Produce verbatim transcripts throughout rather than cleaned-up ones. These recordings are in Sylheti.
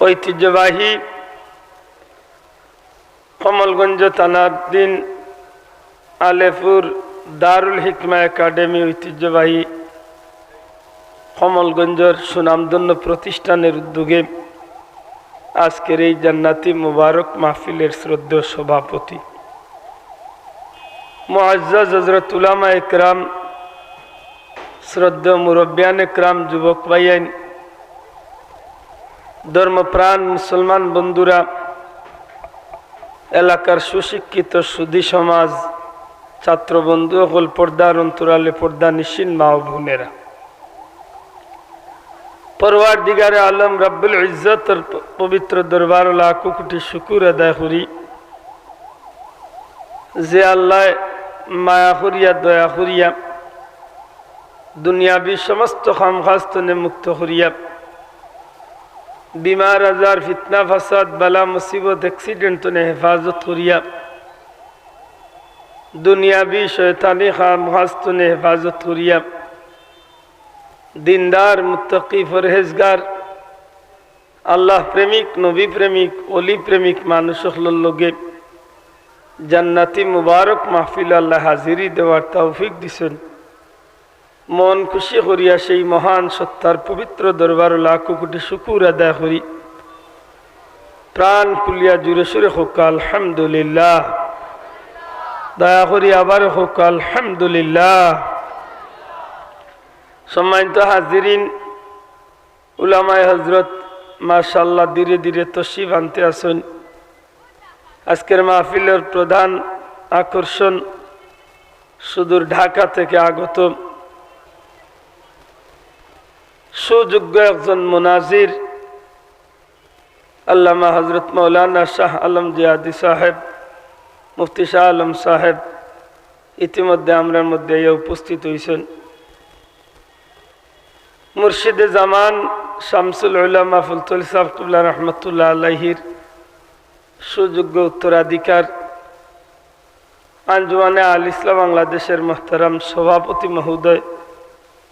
ঐতিহ্যবাহী কমলগঞ্জ থানাধীন আলেপুর দারুল হিকমা একাডেমি ঐতিহ্যবাহী কমলগঞ্জর সুনামধন্য প্রতিষ্ঠানের উদ্যোগে আজকের এই জান্নাতি মুবারক মাহফিলের শ্রদ্ধেয় সভাপতি মুআজ্জাজ হযরত উলামা একরাম, শ্রদ্ধেয় মুরব্বিয়ান একরাম, যুবক ভাইয়াইন, ধর্মপ্রাণ মুসলমান বন্ধুরা, এলাকার সুশিক্ষিত সুধী সমাজ, ছাত্র বন্ধু অকল, পর্দার অন্তরালে পর্দানিশীন মা ও বোনেরা, পরওয়ারদিগারে আলম রব্বুল ইজ্জতর প-, পবিত্র দরবারো লাখো কোটি শুকুর আদায় করি যে আল্লায় মায়া করিয়া, দয়া করিয়া, দুনিয়াবি সমস্ত কাম কাজ তনে মুক্ত করিয়া, বিমার আজার, ফিতনা ফাসাদ, বালা মুসিবত, accident তনে হেফাজত করিয়া, দুনিয়াবি শয়তানি কাম কাজ তনে হেফাজত করিয়া, দিনদার, মুত্তাকি, পরহেজগার, আল্লাহ প্রেমিক, নবী প্রেমিক, অলি প্রেমিক মানুষ অকলর লগে জান্নাতি মুবারক মাহফিল আল্লায় হাজিরি দেওয়ার তৌফিক দিছইন। মন খুশি করিয়া সেই মহান সত্তার পবিত্র দরবারো লাখো কোটি শুকুর আদায় করি। প্রাণ খুলিয়া জোরে সোরে কউক্কা আলহামদুলিল্লাহ। দয়া করি আবার কউক্কা আলহামদুলিল্লাহ। সম্মানিত হাজিরিন, উলামায়ে হযরত মাশাআল্লাহ ধীরে ধীরে তশরিফ আনতে আছইন। আজকের মাহফিলর প্রধান আকর্ষণ সুদূর ঢাকা থেকে আগত সুযোগ্য একজন মুনাজির আল্লামা হযরত মাওলানা শাহ আলম জিহাদি সাহেব, মুফতি শাহ আলম সাহেব ইতিমধ্যে আমরার মধ্যে আইয়া উপস্থিত অইছইন। মুর্শিদে জামান শামসুল উলামা ফুলতলি সাহেব কিবলা রহমতুল্লাহ আলাইহির সুযোগ্য উত্তরাধিকার আঞ্জুমানে আল ইসলাহ বাংলাদেশের মোহতারাম সভাপতি মহোদয়,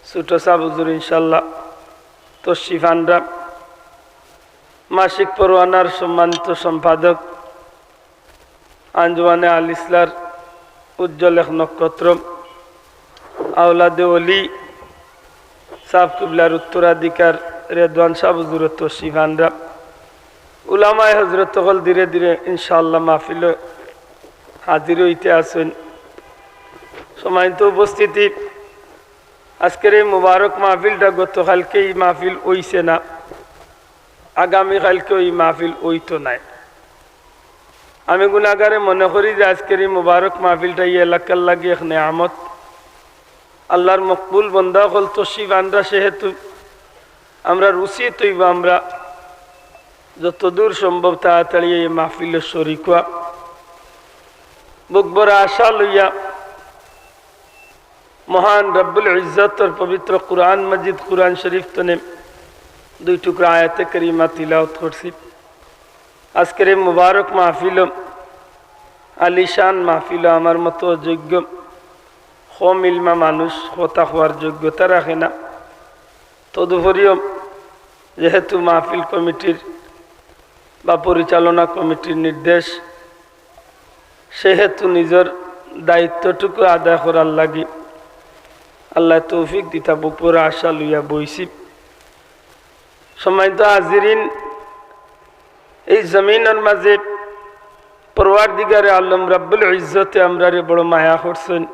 ছোট সাব হুজুর ইনশাআল্লাহ তশরিফ আনরা, মাসিক পরোয়ানার সম্মানিত সম্পাদক, আঞ্জুমানে আল ইসলাহর উজ্জ্বল এক নক্ষত্র, আওলাদে অলি সাব কিবলার উত্তরাধিকার রেদওয়ান সাব হুজুরও তশরিফ আনরা। উলামায়ে হযরত অকল ধীরে ধীরে ইনশাআল্লাহ মাহফিলো হাজির অইতে আছইন। সম্মানিত উপস্থিতি, আজকের এই মুবারক মাহফিলটা গতকালকে এই মাহফিল অইছে না, আগামীকালকেও এই মাহফিল অইতো নায়। আমি গুনাগারে মনে করি যে আজকের এই মুবারক মাহফিলটা এই এলাকার লাগি এক নেয়ামত। আল্লাহর মকবুল বন্দা অকল তশরিফ আনরা, সেহেতু আমরার উচিত অইবো আমরা যতদূর সম্ভব তাড়াতাড়ি এই মাহফিলো শরিক অওয়া। বুক ভরা আশা লইয়া মহান রব্বুল ইজ্জতর পবিত্র কুরআন মাজিদ, কুরআন শরীফ তনে দুই টুকরা আয়াতে কারিমা তিলাওয়াত করছি। আজকের এই মুবারক মাহফিলো, আলিশান মাহফিলো আমার মতো অযোগ্য, কম ইলমা মানুষ কথা কওয়ার যোগ্যতা রাখে না। তদুপরিও যেহেতু মাহফিল কমিটির বা পরিচালনা কমিটির নির্দেশ, সেহেতু নিজর দায়িত্বটুকু আদায় করার লাগি আল্লায় তৌফিক দিতা বুক ভরা আশা লইয়া বইছি। সম্মানিত হাজিরিন, এই জমিনর মাঝে পরওয়ারদিগারে আলম রব্বুল ইজ্জতে আমরারে বড় মায়া করছইন।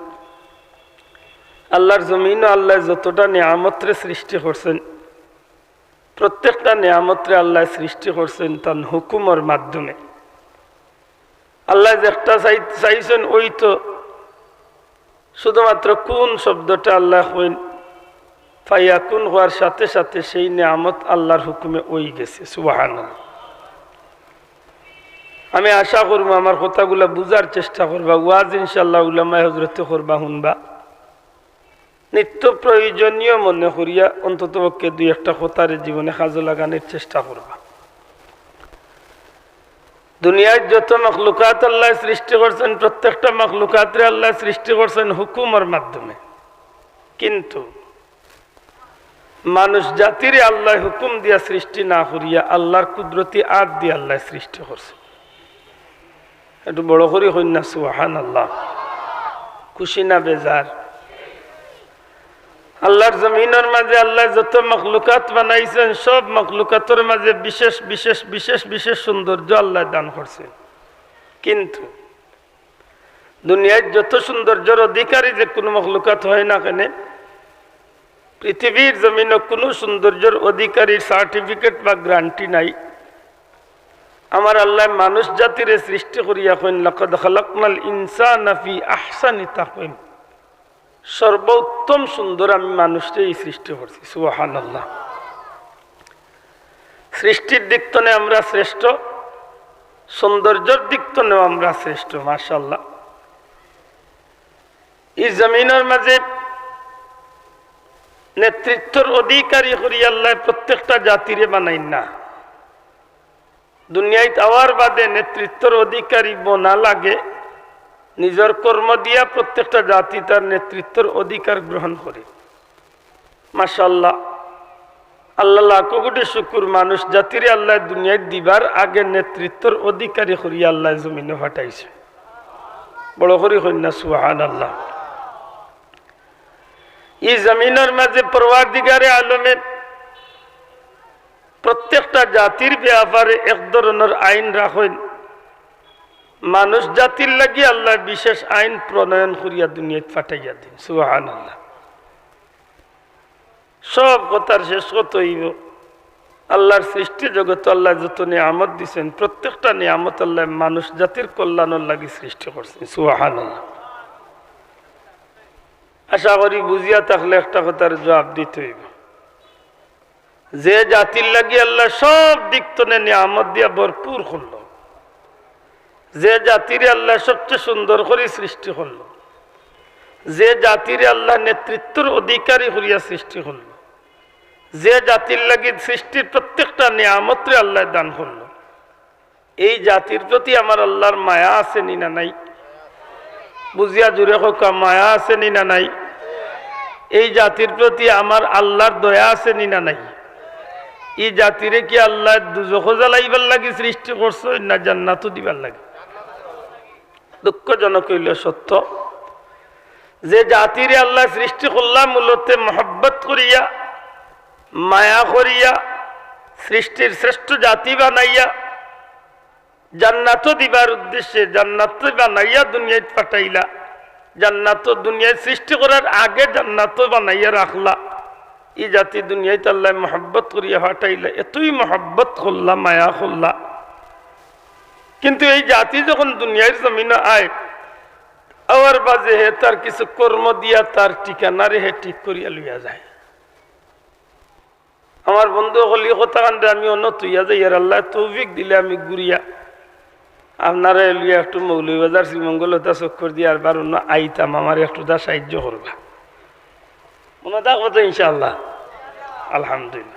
আল্লাহর জমিনো আল্লায় যতটা নিয়ামতরে সৃষ্টি করছইন, প্রত্যেকটা নিয়ামতরে আল্লায় সৃষ্টি করছইন তান হুকুমর মাধ্যমে। আল্লায় যেটা চাই-, চাইছইন অইতো, শুধুমাত্র কুন শব্দটা আল্লায় কইন, ফায়াকুন কওয়ার সাথে সাথে সেই নিয়ামত আল্লাহর হুকুমে অইগেছে। সুবহানাল্লাহ। আমি আশা করমু আমার কথাগুলা বুঝার চেষ্টা করবা, ওয়াজ ইনশাআল্লাহ উলামায়ে হযরতে করবা, হুনবা। নিত্য প্রয়োজনীয় মনে করিয়া অন্ততপক্ষে দুই একটা কথারে জীবনে কাজো লাগানির চেষ্টা করবা। দুনিয়ার যত মখলুকাত আল্লায় সৃষ্টি করছইন, প্রত্যেকটা মখলুকাতরে আল্লায় সৃষ্টি করছইন হুকুমর মাধ্যমে। কিন্তু মানুষ জাতিরে আল্লায় হুকুম দিয়া সৃষ্টি না করিয়া আল্লার কুদরতি আত দিয়া আল্লায় সৃষ্টি করছে। একটু বড় করি কইন না, সুবহানাল্লাহ। খুশি না বেজার? আল্লার জমিনর মাঝে আল্লায় যত মখলুকাত বানাইছেন, সব মখলুকাতর মাঝে বিশেষ বিশেষ বিশেষ বিশেষ সৌন্দর্য আল্লায় দান করছেন। কিন্তু দুনিয়ার যত সৌন্দর্যর অধিকারী যে কুনু মখলুকাত হয় না কেনে, পৃথিবীর জমিনো কুনু সৌন্দর্যর অধিকারীর certificate বা guarantee নাই। আমার আল্লায় মানুষ জাতিরে সৃষ্টি করিয়া কইন, "লাকাদ খালাকনাল ইনসানা ফি আহসানি তাকওয়িম।" সর্বোত্তম সুন্দর আমি মানুষরে এই সৃষ্টি করছি। সুবহানাল্লাহ। সৃষ্টির দিক তনে আমরা শ্রেষ্ঠ, সৌন্দর্যর দিক তনেও আমরা শ্রেষ্ঠ। মাশাআল্লাহ। এই জমিনর মাঝে নেতৃত্বর অধিকারী করি আল্লায় প্রত্যেকটা জাতিরে বানাইন না। দুনিয়াত আওয়ার বাদে নেতৃত্বর অধিকারী বনা লাগে, নিজর কর্ম দিয়া প্রত্যেকটা জাতি তার নেতৃত্বর অধিকার গ্রহণ করে। মাশাআল্লাহ, আল্লাহ লাখো কোটি শুকুর, মানুষ জাতিরে আল্লায় দুনিয়াত দিবার আগে নেতৃত্বর অধিকারী করিয়া আল্লায় জমিনো পাঠাইছে। বড় করি কইন না, সুবহানাল্লাহ। এই জমিনর মাঝে পরওয়ারদিগারে আলমে প্রত্যেকটা জাতির ব্যাপারে এক ধরনর আইন রাখইন। মানুষ জাতির লাগি আল্লায় বিশেষ আইন প্রণয়ন করিয়া দুনিয়াত পাঠাইয়া দিন। সুবহানাল্লাহ। সব কথার শেষ কথা অইবো, আল্লার সৃষ্টি জগতো আল্লায় যত নিয়ামত দিছেন, প্রত্যেকটা নিয়ামত আল্লায় মানুষ জাতির কল্যাণর লাগি সৃষ্টি করছেন। সুবহানাল্লাহ। আশা করি বুঝিয়া থাকলে একটা কথার জবাব দিতে অইবো। যে জাতির লাগি আল্লায় সব দিক তনে নিয়ামত দিয়া ভরপুর করলো, যে জাতিরে আল্লায় সবচেয়ে সুন্দর করি সৃষ্টি করলো, যে জাতিরে আল্লায় নেতৃত্বর অধিকারী করিয়া সৃষ্টি করলো, যে জাতির লাগি সৃষ্টির প্রত্যেকটা নিয়ামতরে আল্লায় দান করলো, এই জাতির প্রতি আমার আল্লার মায়া আছে নি না নাই? বুঝিয়া জুরে কউক্কা, মায়া আছে নি না নাই? এই জাতির প্রতি আমার আল্লার দয়া আছে নি না নাই? এই জাতিরে কি আল্লায় দুজখো জ্বালাইবার লাগি সৃষ্টি করছইন না জান্নাতো দিবার লাগি? দুঃখজনক অইলেও সত্য, যে জাতিরে আল্লায় সৃষ্টি করলা মূলতে মহব্বত করিয়া, মায়া করিয়া, সৃষ্টির শ্রেষ্ঠ জাতি বানাইয়া, জান্নাতো দিবার উদ্দেশ্যে জান্নাতো বানাইয়া দুনিয়াত পাঠাইলা, জান্নাতো দুনিয়াত সৃষ্টি করার আগে জান্নাতো বানাইয়া রাখলা। ই জাতি দুনিয়াত আল্লায় মহব্বত করিয়া পাঠাইলা, এতই মহব্বত করলা, মায়া করলা। কিন্তু এই জাতি যখন দুনিয়ার জমিনো আয়, আওয়ার বাদে হে তার কিছু কর্ম দিয়া তার ঠিকানারে হে ঠিক করিয়া লইয়া যায়। আমার বন্ধু অকল, ই কথাখানরে আমি অনো থইয়া যাইয়ার, আল্লায় তৌফিক দিলে আমি ঘুরিয়া আপনারারে লইয়া একটু মৌলভীবাজার শ্রীমঙ্গল হতা চক্কর দিয়া আরবার অনো আইতাম, আমারে একটুতা সাহায্য করবা। মনো থাকবো তো ইনশাআল্লাহ? আলহামদুলিল্লাহ।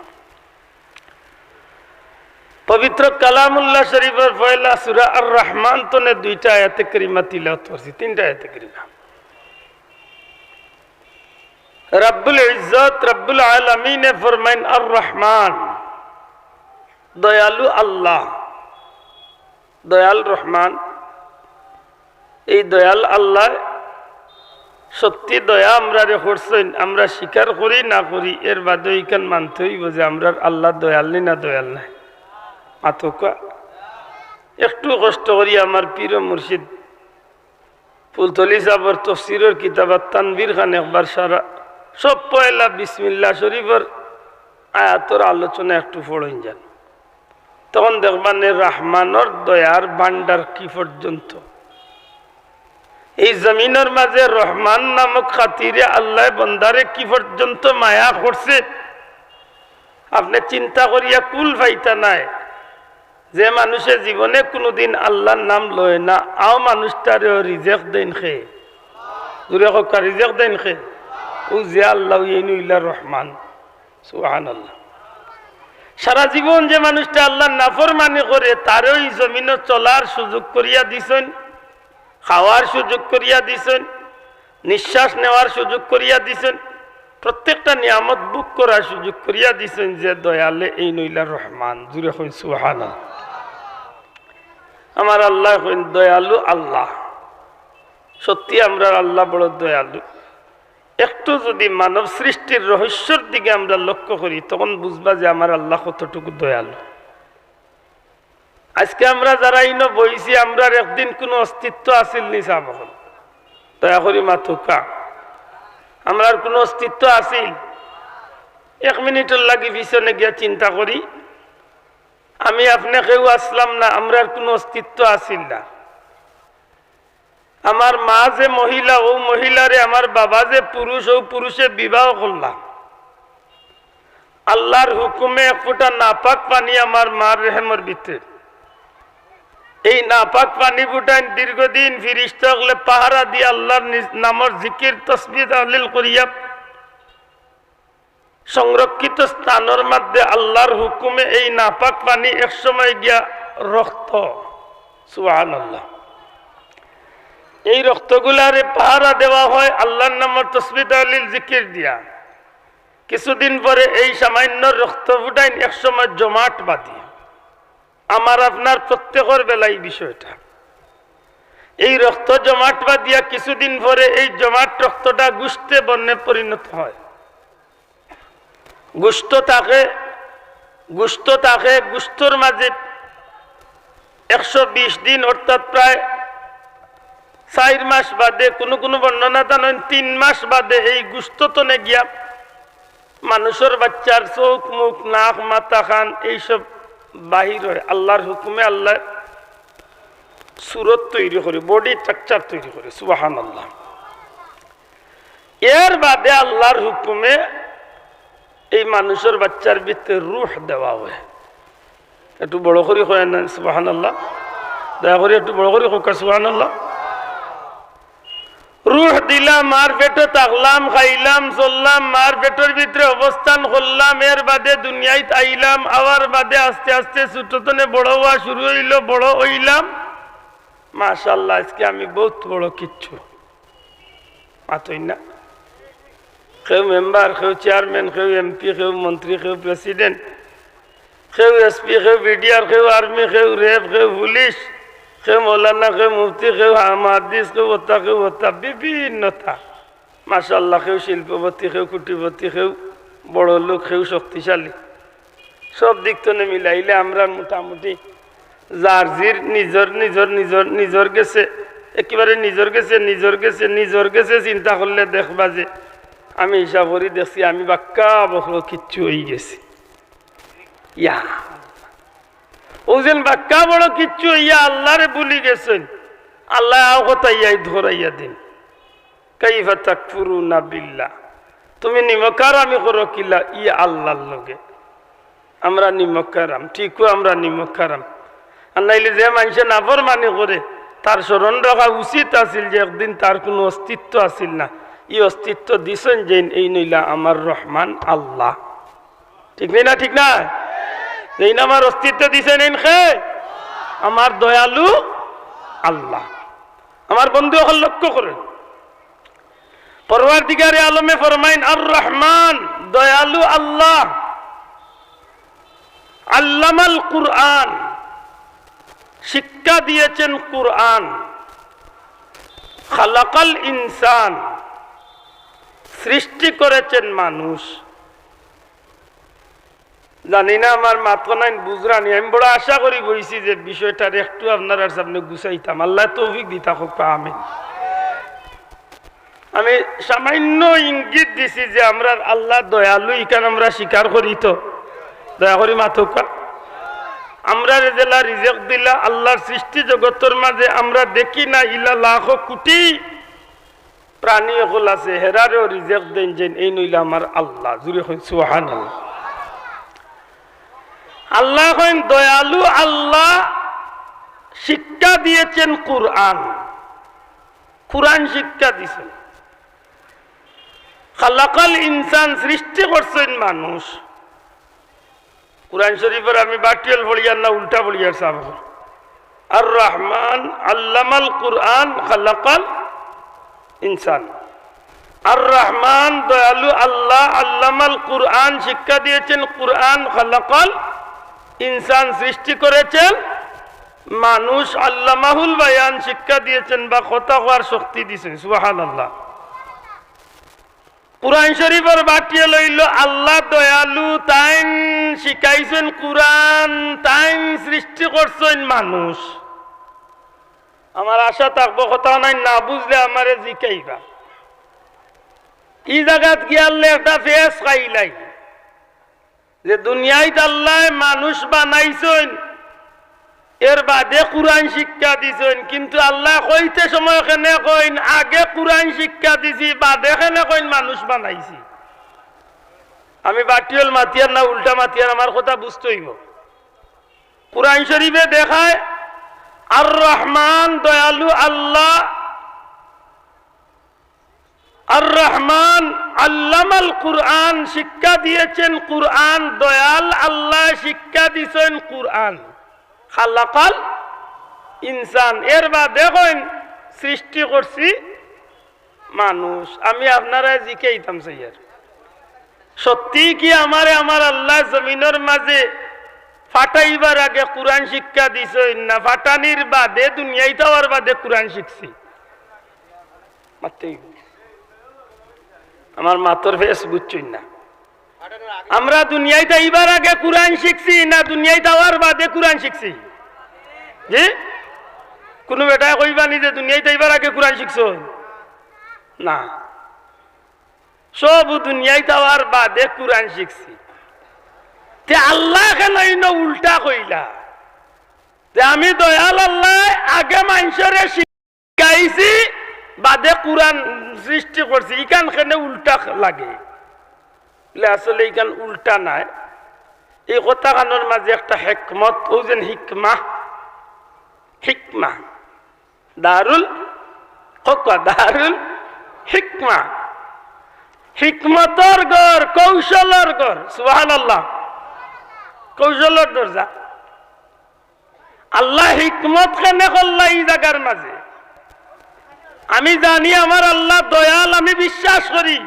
পবিত্র কালামুল্লাহ শরীফর পয়লা সূরা আর রহমান তনে দুইটা আয়াতে কারিমা তিলাওয়াত করছি, তিনটা আয়াতে কারিমা। রব্বুল ইজ্জত, রব্বুল আলামিনে ফরমাইন, আর রহমান, দয়ালু আল্লাহ, দয়াল রহমান। এই দয়াল আল্লায় সত্যি দয়া আমরারে করছইন, আমরা স্বীকার করি না করি, এর বাদেও ইখান মানতে অইবো যে আমরার আল্লাহ দয়াল নি না দয়াল নায়? মাতউক্কা। একটু কষ্ট করি আমার পীর ও মুর্শিদ ফুলতলি সাবর তফসিরর কিতাব আত তানবীর খান একবার সারা, সব পয়লা বিসমিল্লাহ শরীফর আয়াতর আলোচনা একটু পড়ইন যান, তখন দেখবা নে রহমানর দয়ার ভান্ডার কি পর্যন্ত। এই জমিনর মাঝে রহমান নামক খাতিরে আল্লায় বন্দারে কি পর্যন্ত মায়া করছে, আপনে চিন্তা করিয়া কুল পাইতা নায়। যে মানুষে জীবনে কুনুদিন আল্লার নাম লয় না, অউ মানুষটারেও রিজেক দেইন কে? জুরে কউক্কা, রিজেক দেইন কে? অউ যে আল্লাহ, অউ এইন অইলা রহমান। সুবহানাল্লাহ। সারা জীবন যে মানুষটা আল্লার নাফরমানি করে, তারেও ই জমিনো চলার সুযোগ করিয়া দিছইন, খাওয়ার সুযোগ করিয়া দিছইন, নিঃশ্বাস নেওয়ার সুযোগ করিয়া দিছইন। প্রত্যেকটা নিয়ামত ভোগ করার সুযোগ করিয়া দিছইন যে দয়ালে, এইন অইলা রহমান। জুরে কইন সুবহানাল্লাহ। আমার আল্লাহ কইন দয়ালু আল্লাহ। সত্যি আমরার আল্লাহ বড় দয়ালু। একটু যদি মানব সৃষ্টির রহস্যর দিকে আমরা লক্ষ্য করি, তখন বুঝবা যে আমার আল্লাহ কতটুকু দয়ালু। আজকে আমরা যারা ইনো বইছি, আমরার একদিন কুনু অস্তিত্ব আছিল নি, সাব অকল? দয়া করি মাতউক্কা। আমরার কুনু অস্তিত্ব আছিল? এক মিনিটর লাগি পিছনে গিয়া চিন্তা করি, আমি আপনে কেউ আছলাম না, আমরার কুনু অস্তিত্ব আছিল না। আমার মা যে মহিলা, অউ মহিলারে আমার বাবা যে পুরুষ, অউ পুরুষে বিবাহ করলা। আল্লাহর হুকুমে এক ফুটা নাপাক পানি আমার মার রেহেমর ভিতরে। এই নাপাক পানি ফুটাইন দীর্ঘদিন ফিরিস্তা অকলে পাহারা দিয়া আল্লাহর নিজ-, নামর জিকির, তসবিহ, তাহলিল করিয়া সংরক্ষিত স্থানর মধ্যে আল্লাহর হুকুমে এই নাপাক পানি এক সময় গিয়া রক্ত। সুবহানাল্লাহ। এই রক্তগুলারে পাহারা দেওয়া হয় আল্লাহর নামর তসবিহ, তাহলিল, জিকির দিয়া। কিছুদিন পরে এই সামান্য রক্ত ফুটাইন এক সময় জমাট বাঁধি। আমার আপনার প্রত্যেকর বেলায় এই বিষয়টা। এই রক্ত জমাট বাঁধিয়া কিছুদিন পরে এই জমাট রক্তটা গোশতে বর্ণে পরিণত হয়। গোশত থাকে, গোশত থাকে, গোশতর মাঝে একশো বিশ দিন, অর্থাৎ প্রায় চাইর মাস বাদে, কুনু কুনু বর্ণনা জানইন তিন মাস বাদে এই গোশত তনে গিয়া মানুষর বাচ্চার চউখ, মুখ, নাক, মাথা, কান এইসব বাহির হয়। আল্লাহর হুকুমে আল্লাহ সুরত তৈরি করে, body structure তৈরি করে। সুবহানাল্লাহ। এর বাদে আল্লাহর হুকুমে এই মানুষর বাচ্চার ভিতরে রুহ দেওয়া হয়। একটু বড় করি কয় না সুবহানাল্লাহ? দয়া করি একটু বড় করি কউক্কা সুবহানাল্লাহ। রুহ দিলাম, মার পেটো থাকলাম, খাইলাম, চললাম, মার পেটর ভিতরে অবস্থান করলাম, এর বাদে দুনিয়াত আইলাম, আওয়ার বাদে আস্তে আস্তে ছোট তনে বড় হওয়া শুরু অইলো, বড় অইলাম। মাশাআল্লাহ, আজকে আমি বউত বড় কিচ্ছু। মাতইন না। কেউ মেম্বার, কেউ চেয়ারম্যান, কেউ এমপি, কেউ মন্ত্রী, কেউ প্রেসিডেন্ট, কেউ এসপি, কেউ বিডিআর, কেউ আর্মি, কেউ র‍্যাব, কেউ পুলিশ, কেউ মৌলানা, কেউ মুফতি, কেউ মুহাদ্দিস, কেউ অতা, কেউ অতা, বিভিন্নতা। মাশাআল্লাহ, কেউ শিল্পপতি, কেউ কোটিপতি, কেউ বড় লোক, কেউ শক্তিশালী। সব দিক তনে মিলাইলে আমরার মোটামুটি যার জির নিজর, নিজর, নিজর, নিজর গেছে, একেবারে নিজর গেছে, নিজর গেছে, নিজর গেছে চিন্তা করলে দেখবা যে আমি হিসাব করি দেখছি আমি বাক্কা বড় কিচ্ছু অইগেছি। ইয়া, অউ যেন বাক্কা বড় কিচ্ছু অইয়া আল্লাহরে ভুলি গেছইন, আল্লায় আও কথা ইয়াদ করাইয়া দিন। কাইফা তাকফুরুনা বিল্লাহ, তুমি নিমকহারামি করো কিলা ই আল্লাহর লগে? আমরা নিমকহারাম, ঠিকউ আমরা নিমকহারাম। আর নাইলে যে মানষে নাফরমানি করে, তার স্মরণ রাখা উচিত আছিল যে একদিন তার কুনু অস্তিত্ব আছিল না, ই অস্তিত্ব দিছইন যেইন, এইন অইলা আমার রহমান আল্লাহ। ঠিক নি না? ঠিক না? যেইন আমার অস্তিত্ব দিছইন এইন কে? আমার দয়ালু আল্লাহ। আমার বন্ধু অকল লক্ষ্য করইন, পরওয়ারদিগারে আলমে ফরমাইন, আর রহমান, দয়ালু আল্লাহ, আল্লামাল কুরআন, শিক্ষা দিয়েছেন কুরআন, খালাকাল ইনসান, সৃষ্টি করেছেন মানুষ। জানি না আমার মাতখানাইন বুঝরা নি, আমি বড় আশা করি বইছি যে বিষয়টারে একটু আপনারার সামনে গুছাইতাম। আল্লায় তৌফিক দিতা কউক্কা, আমিন। আমি সামান্য ইঙ্গিত দিছি যে আমরার আল্লাহ দয়ালু, ইখান আমরা স্বীকার করি তো? দয়া করি মাতউক্কা। আমরারে যেলা রিজিক দিলা, আল্লাহর সৃষ্টি জগতর মাঝে আমরা দেখি না ইলা লাখো কোটি প্রাণী অকল আছে, হেরারেও রিজিক দেইন যেইন, এইন অইলা আমার আল্লাহ। জুরে কইন সুবহানাল্লাহ। আল্লাহ কইন দয়ালু আল্লাহ, শিক্ষা দিয়েছেন কুরআন, কুরআন শিক্ষা দিছেন। খালাকাল ইনসান, সৃষ্টি করছইন মানুষ। কুরআন শরীফর আমি বাটিয়াল পড়িয়ার না উল্টা পড়িয়ার সাব? আর রহমান আল্লামাল কুরআন খালাকাল ইনসান। আর রহমান দয়ালু আল্লাহ, আল্লামাল কুরআন শিক্ষা দিয়েছেন কুরআন, খালাকাল ইনসান সৃষ্টি করেছেন মানুষ, আল্লামাহুল বায়ান শিক্ষা দিয়েছেন বা কথা কওয়ার শক্তি দিয়েছেন। সুবহানাল্লাহ। কুরআন শরীফর বাটিয়ে লইল আল্লাহ দয়ালু, তাইন শিখাইছেন কুরআন, তাইন সৃষ্টি করছেন মানুষ। আমার আশা থাকবো কথা নাই, না বুঝলে আমারে জিকাইবা। ই জাগাত গিয়ালে একটা ফেস খাইলাই যে দুনিয়াইত আল্লায় মানুষ বানাইছইন, এর বাদে কুরআন শিক্ষা দিছইন, কিন্তু আল্লায় কইতে সময় কেনে কইন আগে কুরআন শিক্ষা দিছি, বাদে কেনে কইন মানুষ বানাইছি। আমি বাটিওল মাতিয়ার না উল্টা মাতিয়ার, আমার কথা বুঝতে অইবো। কুরআন শরীফে দেখায় আর রহমান দয়ালু আল্লাহ, আর রহমান আল্লামাল কুরআন, শিক্ষা দিয়েছেন কুরআন, দয়াল আল্লায় শিক্ষা দিছেন কুরআন। খালাকাল ইনসান, এর বাদে কইন সৃষ্টি করছি মানুষ। আমি আপনারারে জিকাইতাম চাইয়ার, সত্যি কি আমারে আমার আল্লায় জমিনর মাঝে ফাটাইবার আগে কুরআন শিক্ষা দিছইন না ফাটানির বাদে, দুনিয়াইত আওয়ার বাদে কুরআন শিখছি? মাততে অইবো। আমার মাতর ফেস বুঝছইন না। আমরা দুনিয়াইত আইবার আগে কুরআন শিখছি না দুনিয়াইত আওয়ার বাদে কুরআন শিখছি? জি, কুনু বেটায় কইবা নি যে দুনিয়াইত আইবার আগে কুরআন শিখছো? না, সব দুনিয়াইত আওয়ার বাদে কুরআন শিখছি। তে আল্লায় কেনে ইনো উল্টা কইলা যে আমি দয়াল আল্লায় আগে মানষরে শিখাইছি, বাদে কুরআন সৃষ্টি করছি, ইখান কেনে উল্টা লাগে? বলে, আসলে ইখান উল্টা নায়, এই কথাখানর মাঝে একটা হেকমত, অউ যেন হিকমা, হিকমা, দারুল, কউক্কা, দারুল হিকমা, হিকমতর ঘর, কৌশলর ঘর। সুবহানাল্লাহ। কৌশলর দরজা। আল্লায় হিকমত কেনে করলা ই জাগার মাঝে? আমি জানি আমার আল্লাহ দয়াল, আমি বিশ্বাস করি।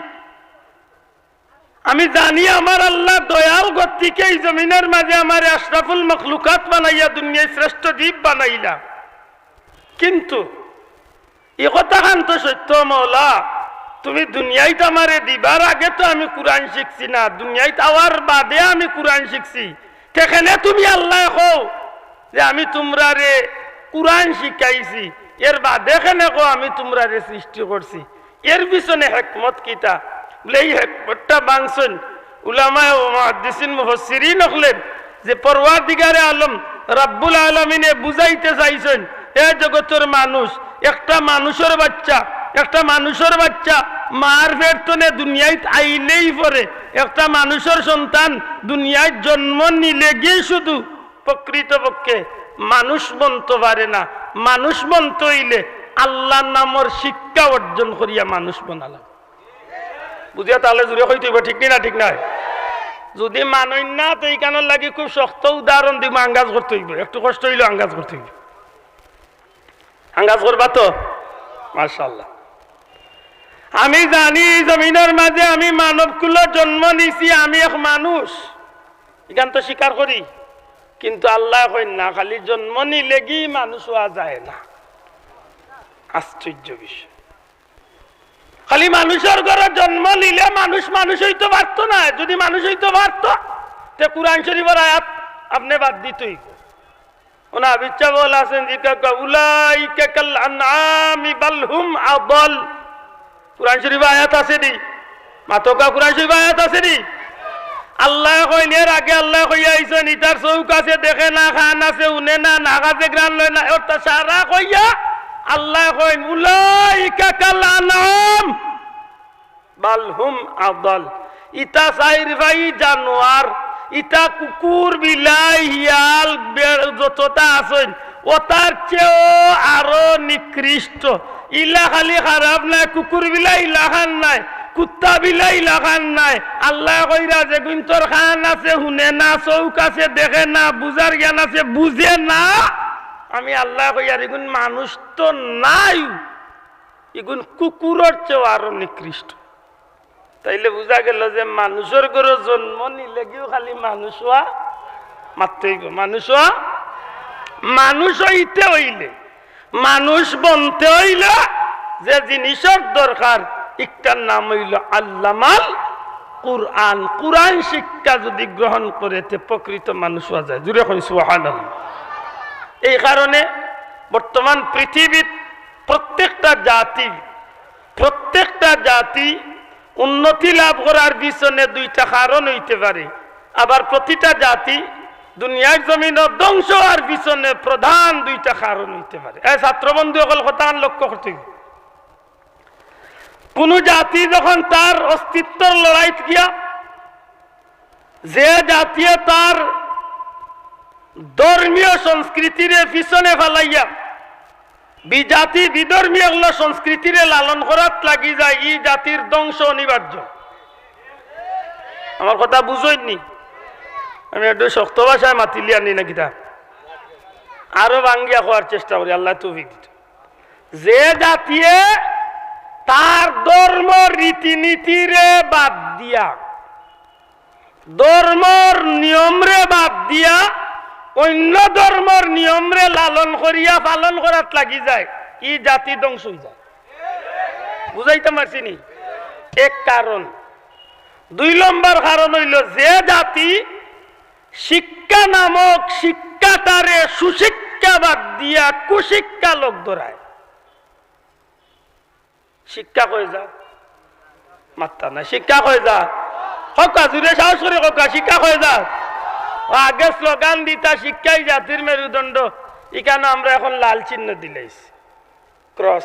আমি জানি আমার আল্লাহ দয়াল, গতিকে ই জমিনর মাঝে আমারে আশরাফুল মখলুকাত বানাইয়া দুনিয়ার শ্রেষ্ঠ জীব বানাইলা। কিন্তু ই কথাখান তো সত্য, মওলা, তুমি দুনিয়াইত আমারে দিবার আগে তো আমি কুরআন শিখছি না, দুনিয়াইত আওয়ার বাদে আমি কুরআন শিখছি। তে কেনে তুমি আল্লায় কও যে আমি তুমরারে কুরআন শিখাইছি, এর বাদে কেনে কও আমি তুমরারে সৃষ্টি করছি? এর পিছনে হেকমত কিতা? বলে, এই হেকমতটা ভাঙছইন উলামায়ে মুহাদ্দিসিন মুফাসসিরিন অকলে, যে পরওয়ারদিগারে আলম রাব্বুল আলামিনে বুঝাইতে চাইছইন, এ জগতর মানুষ, একটা মানুষর বাচ্চা, একটা মানুষর বাচ্চা মার পেট তনে দুনিয়াইত আইলেই পরে, একটা মানুষর সন্তান দুনিয়াইত জন্ম নিলেগি শুধু প্রকৃতপক্ষে মানুষ বনতো পারে না। মানুষ বনতো অইলে আল্লাহর নামর শিক্ষা অর্জন করিয়া মানুষ বনা লাগে। বুঝিয়া তাইলে জুরে কইতে অইবো, ঠিক নি না? ঠিক নায়? যুদি মানইন না, তে ইখানর লাগি খুব শক্ত উদাহরণ দিমু, আঙ্গাজ করতে অইবো, একটু কষ্ট অইলেও আঙ্গাজ করতে অইবো। আঙ্গাজ করবা তো? মাশাআল্লাহ। আমি জানি ই জমিনর মাঝে আমি মানব কুলো জন্ম নিছি, আমি এক মানুষ, ইখান তো স্বীকার করি, কিন্তু আল্লায় কইন না, খালি জন্ম নিলেগি মানুষ অওয়া যায় না। আশ্চর্য বিষয়। খালি মানুষর ঘরো জন্ম নিলে মানুষ মানুষ অইতো পারতো নায়। যুদি মানুষ অইতো পারতো, তে কুরআন শরীফর আয়াত আপনে বাদ দিতই। ওনা বিচ্ছা বল আছেন, জিজ্ঞাসা, "উলাইকা কাল আনআমি বাল হুম আদাল।" কুরআন শরীফো আয়াত আছে নি? মাতকা, কুরআন শরীফো আয়াত আছে নি? আল্লায় কইন, এর আগে আল্লায় কইয়া আইছইন, ইতার চউখ আছে, দেখে না, কান আছে, হুনে না, নাক আছে, ঘ্রাণ লয় না, অর্থাৎ সারা কইয়া আল্লায় কইন, "উলাইকা কাল আনআম বাল হুম আদাল।" ইতা চাইর পাই জানোয়ার, ইতা কুকুর, বিলাই, হিয়াল, বেড় যততা আছইন, অতার চেয়েও আরো নিকৃষ্ট। ইলা খালি খারাপ নায়, কুকুর বিলাই ইলাখান নায়, কুত্তা বিলাই ইলাখান নায়। আল্লায় কইরা যেগুইনতর কান আছে হুনে না, চউখ আছে দেখে না, বুঝার জ্ঞান আছে বুঝে না, আমি আল্লায় কইয়ার ইগুইন মানুষ তো নায়, ইগুইন কুকুরর চেয়েও আরো নিকৃষ্ট। তাইলে বুঝা গেল যে মানুষর ঘরো জন্ম নিলে গিও খালি মানুষ অওয়া মাত্রই গো, মানুষ অওয়া, মানুষ অইতে অইলে, মানুষ বনতে অইলে যে জিনিসর দরকার, ইকটার নাম অইল আল্লামাল কুরআন। কুরআন শিক্ষা যদি গ্রহণ করে, তে প্রকৃত মানুষ অওয়া যায়। জুরে কই সুবহানাল্লাহ। এই কারণে বর্তমান পৃথিবীর প্রত্যেকটা জাতি, প্রত্যেকটা জাতি উন্নতি লাভ করার পিছনে দুইটা কারণ অইতে পারে, আবার প্রতিটা জাতি দুনিয়ার জমিনো ধ্বংস অওয়ার পিছনে প্রধান দুইটা কারণ অইতে পারে। এ ছাত্র বন্ধু অকল, কথাখান লক্ষ্য করতে অইবো। কুনু জাতি যখন তার অস্তিত্বর লড়াইত গিয়া, যে জাতিয়ে তার ধর্মীয় সংস্কৃতিরে পিছনে ফালাইয়া বিজাতি বিধর্মী অকলর সংস্কৃতিরে লালন করাত লাগি যায়, ই জাতির ধ্বংস অনিবার্য। আমার কথা বুঝইননি? আমি একটু শক্ত ভাষায় মাতিলিয়ার নি না কিতা? আরো ভাঙ্গিয়া কওয়ার চেষ্টা করি, আল্লায় তৌফিক দিতো। যে জাতিয়ে তার ধর্ম রীতিনীতিরে বাদ দিয়া, ধর্মর নিয়মরে বাদ দিয়া অইন্য ধর্মর নিয়মরে লালন করিয়া পালন করাত লাগি যায়, ই জাতি ধ্বংস অইযায়। বুঝাইতাম পারছি নি? এক কারণ। দুই নম্বর কারণ অইল, যে জাতি শিক্ষা নামক শিক্ষাটারে সুশিক্ষা বাদ দিয়া কুশিক্ষা লগ ধরায়। শিক্ষা কই যার? মাত্তা নাই। শিক্ষা কই যার? কউক্কা, জুরে সাহস করি কউক্কা, শিক্ষা কই যার? আগে স্লোগান দিতা, "শিক্ষাই জাতির মেরুদণ্ড", ইখানো আমরা এখন লাল চিহ্ন দিলাইছি, ক্রস।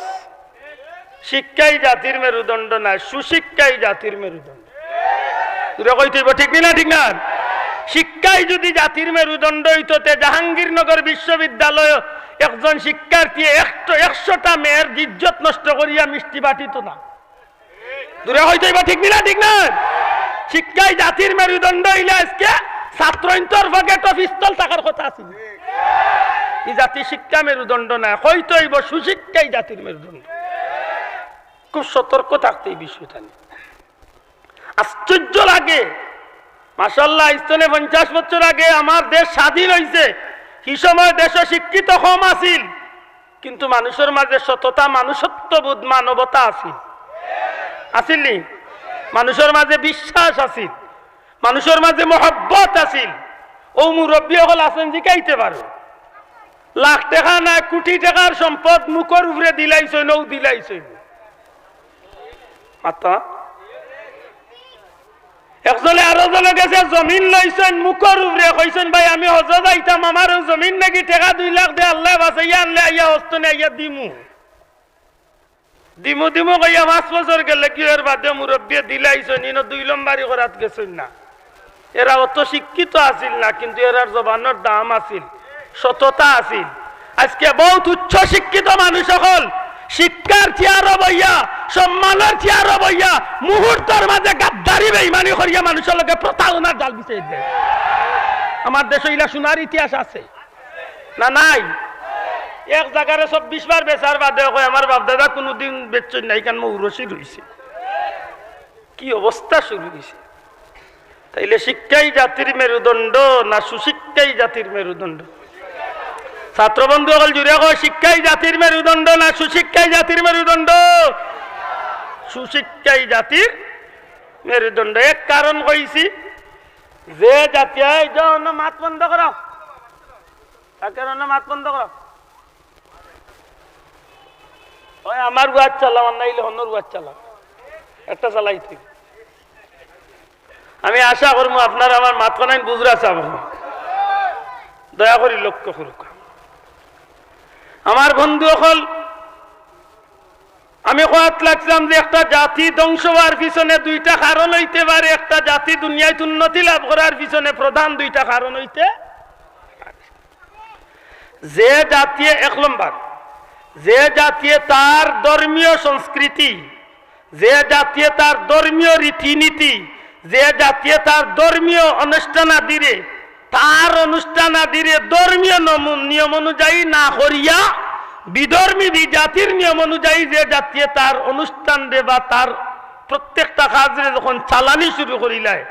শিক্ষাই জাতির মেরুদণ্ড নায়, সুশিক্ষাই জাতির মেরুদণ্ড। জুরে কইতে অইবো, ঠিক নি না, ঠিক না? শিক্ষাই যদি জাতির মেরুদণ্ড অইতো, তে জাহাঙ্গীরনগর বিশ্ববিদ্যালয় একজন শিক্ষার্থী একশো, একশোটা মেয়ের ইজ্জত নষ্ট করিয়া মিষ্টি বাটিতো না। জুরে কইতে অইবো, ঠিক নি না, ঠিক না? শিক্ষাই জাতির মেরুদণ্ড অইলে আজকে ছাত্রইন্তর পকেটো পিস্তল থাকার কথা আছিল। ই জাতি শিক্ষা মেরুদণ্ড নায়, কইতে অইবো সুশিক্ষাই জাতির মেরুদণ্ড। খুব সতর্ক থাকতে এই বিষয়টা নিয়ে। আশ্চর্য লাগে, মাশাআল্লাহ, আইজ তনে পঞ্চাশ বছর আগে আমার দেশ স্বাধীন অইছে, হি সময় দেশো শিক্ষিত কম আছিল, কিন্তু মানুষর মাঝে সততা, মানুষত্ববোধ, মানবতা আছিল, আছিল নি? মানুষর মাঝে বিশ্বাস আছিল, মানুষর মাঝে মহব্বত আছিল। অউ মুরব্বি অকল আছইন, জিকাইতে পারো। লাখ টেকা নায়, কুটি টেকার সম্পদ মুখর উপরে দিলাইছইন, অউ দিলাইছইন। মাত্তা? একজনে আরো জনর গেছে জমিন লইছইন, মুখর উপরে কইছইন, "ভাই, আমি হজো যাইতাম, আমার অউ জমিন নাকি টেকা দুই লাখ দে, আল্লায় বাঁচাইয়া আনলে আইয়া হজ তনে আইয়া দিমু।" দিমু দিমু কইয়া পাঁচ বছর গেলে কি এর বাদে মুরব্বিয়ে দিলাইছইন, ইনো দুই লম্বারি করাত গেছইন না। এরা অত শিক্ষিত আছিল না, কিন্তু এরার জবানর দাম আছিল, সততা আছিল। আজকে বহুত উচ্চ শিক্ষিত মানুষ অকল শিক্ষার চেয়ারো বইয়া, সম্মানর চেয়ারো বইয়া, মুহূর্তর মাঝে গাদ্দারি বেইমানি করিয়া মানুষর লগে প্রতারণার জাল বিছাই দেয়। আমার দেশো ইলা সোনার ইতিহাস আছে। না নাই? এক জাগারে চব্বিশ বার বেচার বাদে কয়, "আমার বাপ দাদা কুনুদিন বেচছইন না, ইখান মৌরসি রইছে।" কি অবস্থা শুরু অইছে? তাইলে শিক্ষাই জাতির মেরুদণ্ড না সুশিক্ষাই জাতির মেরুদণ্ড? ছাত্র বন্ধু অকল জুরে কও, শিক্ষাই জাতির মেরুদণ্ড না সুশিক্ষাই জাতির মেরুদণ্ড? সুশিক্ষাই জাতির মেরুদণ্ড। এক কারণ কইছি, যে জাতি, এই যে অন্য মাত বন্ধ করো, তাকে অন্য মাত বন্ধ করো। ওই আমার ওয়াজ চালাও, আর নাইলে অন্যর ওয়াজ চালাও, একটা চালাই তুই। আমি আশা করমু আপনারা আমার মাতখানাইন বুঝরা চাব। দয়া করি লক্ষ্য করুক। আমার বন্ধু অকল, আমি কওয়াত লাগছিলাম যে একটা জাতি ধ্বংস অওয়ার পিছনে দুইটা কারণ অইতে পারে, একটা জাতি দুনিয়াত উন্নতি লাভ করার পিছনে প্রধান দুইটা কারণ অইতে পারে। যে জাতিয়ে, এক নম্বর, যে জাতিয়ে তার ধর্মীয় সংস্কৃতি, যে জাতিয়ে তার ধর্মীয় রীতিনীতি, যে জাতিয়ে তার ধর্মীয় অনুষ্ঠানাদিরে, তার অনুষ্ঠানাদিরে ধর্মীয় নম-, নিয়ম অনুযায়ী না করিয়া বিধর্মী বিজাতির নিয়ম অনুযায়ী যে জাতিয়ে তার অনুষ্ঠানরে বা তার প্রত্যেকটা কাজরে যখন চালানি শুরু করিলায়,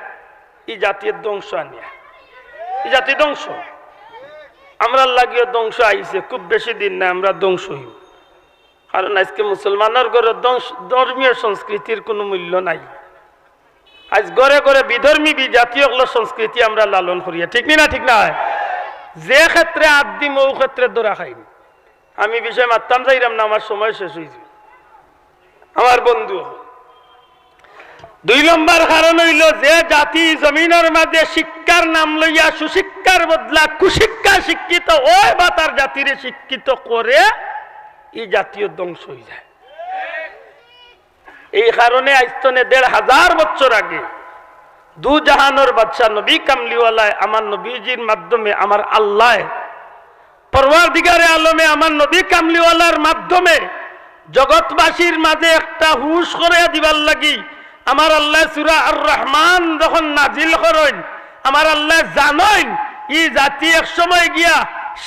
ই জাতির ধ্বংস আনিয়া, ই জাতি ধ্বংস। আমরার লাগিও ধ্বংস আইছে, খুব বেশি দিন নাই, আমরা ধ্বংস অইমু। কারণ আইজকে মুসলমানর ঘরো ধ্বংস, ধর্মীয় সংস্কৃতির কুনু মূল্য নাই। আইজ ঘরে ঘরে বিধর্মী বিজাতি অকলর সংস্কৃতি আমরা লালন করিয়ার, ঠিক নি না? ঠিক নায়? যে ক্ষেত্রে আত দিমু, অউ ক্ষেত্রে ধরা খাইমু। আমি বিষয়ে মাততাম যাইরাম না, আমার সময় শেষ অইযিবো। আমার বন্ধু, দুই নম্বর কারণ অইলো, যে জাতি জমিনর মাঝে শিক্ষার নাম লইয়া সুশিক্ষার বদলা কুশিক্ষায় শিক্ষিত অয় বা তার জাতিরে শিক্ষিত করে, ই জাতিও ধ্বংস অইযায়। এই কারণে আইজ তনে দেড় হাজার বছর আগে দু জাহানর বাদশা নবী কামলিওয়ালায় আমার নবীজির মাধ্যমে আমার আল্লায় পরওয়ারদিগারে আলমে আমার নবী কামলিওয়ালার মাধ্যমে জগৎবাসীর মাঝে একটা হুশ করাইয়া দিবার লাগি আমার আল্লায় সূরা আর রহমান যখন নাজিল করইন, আমার আল্লায় জানইন, ই জাতি এক সময় গিয়া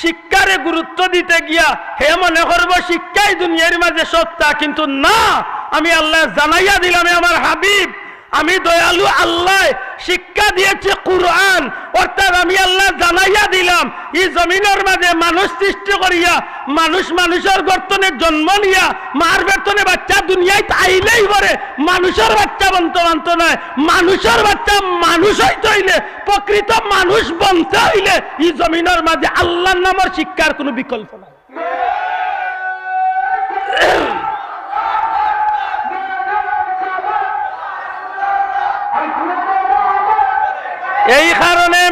শিক্ষারে গুরুত্ব দিতে গিয়া হে মনে করবো শিক্ষাই দুনিয়ার মাঝে সত্তা, কিন্তু না, আমি আল্লায় জানাইয়া দিলাম, এ আমার হাবিব, আমি দয়ালু আল্লায় শিক্ষা দিয়েছি কুরআন, অর্থাৎ আমি আল্লায় জানাইয়া দিলাম, ই জমিনর মাঝে মানুষ সৃষ্টি করিয়া, মানুষ মানুষর গর্ত তনে জন্ম নিয়া, মার পেট তনে বাচ্চা দুনিয়াত আইলেই পরে, মানুষর বাচ্চা বনতো মানতো নায়, মানুষর বাচ্চা মানুষ অইতে অইলে, প্রকৃত মানুষ বনতে অইলে, ই জমিনর মাঝে আল্লার নামর শিক্ষার কুনু বিকল্প নাই। এই কারণে,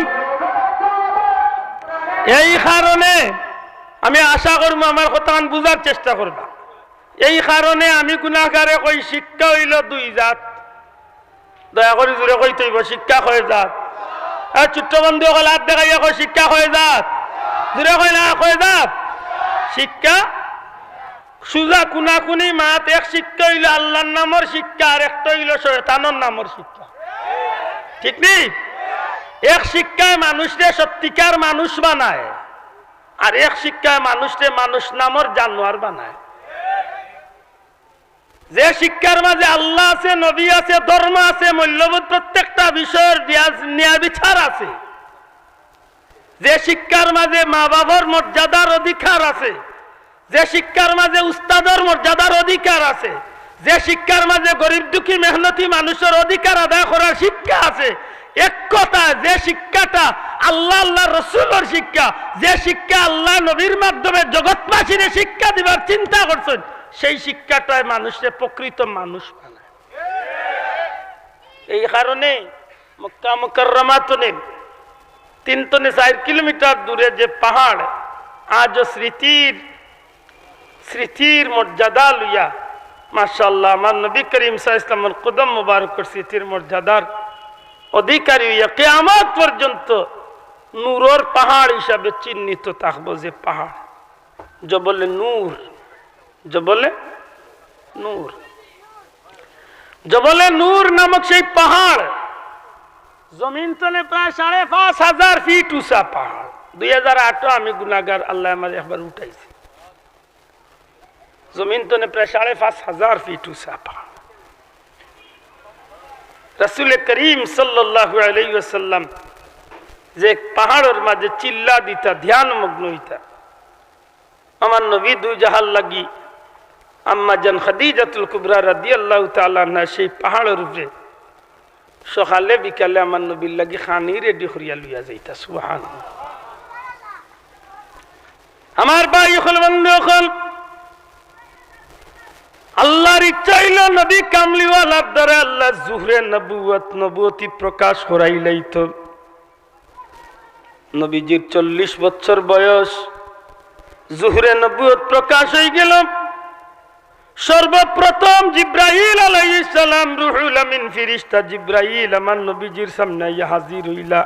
এই কারণে আমি আশা করমু আমার কথাখান বুঝার চেষ্টা করবা। এই কারণে আমি গুনাগারে কই শিক্ষা অইলো দুই জাত। দয়া করি জুরে কইতে অইবো, শিক্ষা কয় জাত? এ ছোট্ট বন্ধু অকল আত দেখাইয়া কয়, শিক্ষা কয় জাত? জুরে কয় না, কয় জাত? শিক্ষা সুজা কুনাকুনি মাত। এক শিক্ষা অইলো আল্লার নামর শিক্ষা, আর একটা অইলো শয়তানর নামর শিক্ষা। ঠিক নি? এক শিক্ষায় মানুষরে সত্যিকার মানুষ বানায়, আর এক শিক্ষায় মানুষরে মানুষ নামর জানোয়ার বানায়। যে শিক্ষার মাঝে আল্লা আছে, নবী আছে, ধর্ম আছে, মূল্যবোধ, প্রত্যেকটা বিষয়র বিয়াজ-, ন্যায় বিচার আছে, যে শিক্ষার মাঝে মা বাবার মর্যাদার অধিকার আছে, যে শিক্ষার মাঝে উস্তাদর মর্যাদার অধিকার আছে, যে শিক্ষার মাঝে গরিব দুঃখী মেহনতি মানুষর অধিকার আদায় করার শিক্ষা আছে, এক কথা, যে শিক্ষাটা আল্লা, আল্লার রসুলর শিক্ষা, যে শিক্ষা আল্লা নবীর মাধ্যমে জগৎবাসীরে শিক্ষা দিবার চিন্তা করছইন, সেই শিক্ষাটায় মানুষরে প্রকৃত মানুষ বানায়। এই কারণে মক্কা মুকাররমা তনে তিন তনে চাইর কিলোমিটার দূরে যে পাহাড়, আজও স্মৃতির, স্মৃতির মর্যাদা লইয়া, মাশাআল্লাহ, আমার নবী করিম সাল্লাল্লাহু আলাইহি ওয়াসাল্লামর কদম মুবারকর স্মৃতির মর্যাদার অধিকারী অইয়া কিয়ামত পর্যন্ত নূরর পাহাড় হিসাবে চিহ্নিত থাকবো যে পাহাড়। জবলে নূর, জবলে নূর, জবলে নূর নামক সেই পাহাড়, জমিন তনে প্রায় সাড়ে পাঁচ হাজার ফিট উঁচা পাহাড়। দুই হাজার আটও আমি গুনাগার, আল্লায় আমারে একবার উঠাইছে। জমিন তনে প্রায় সাড়ে পাঁচ হাজার ফিট উঁচা পাহাড়। রাসূলে করিম সাল্লাল্লাহু আলাইহি ওয়াসাল্লাম যে পাহাড়র মাঝে চিল্লা দিতা, ধ্যানমগ্ন অইতা, আমার নবী দুই জাহান লাগি আম্মা জান খাদিজাতুল কুবরা রাদিয়াল্লাহু তাআলা আনহা সেই পাহাড়র উপরে সকালে বিকালে আমার নবীর লাগি খানি রেডি করিয়া লইয়া যাইতা। সুবহানাল্লাহ। আমার ভাই অকল, বন্ধু অকল, আল্লার ইচ্ছা অইলো নবী কামলিওয়ালার দ্বারা আল্লায় জুহরে নবুয়ত, নবুয়তি প্রকাশ করাইলাইতো। নবীজির চল্লিশ বছর বয়স, জুহরে নবুয়ত প্রকাশ অইগেলো। সর্বপ্রথম জিব্রাইল আলাইহিস সালাম, রুহুল আমিন ফিরিশতা জিব্রাইল আমার নবীজির সামনে আইয়া হাজির অইলা।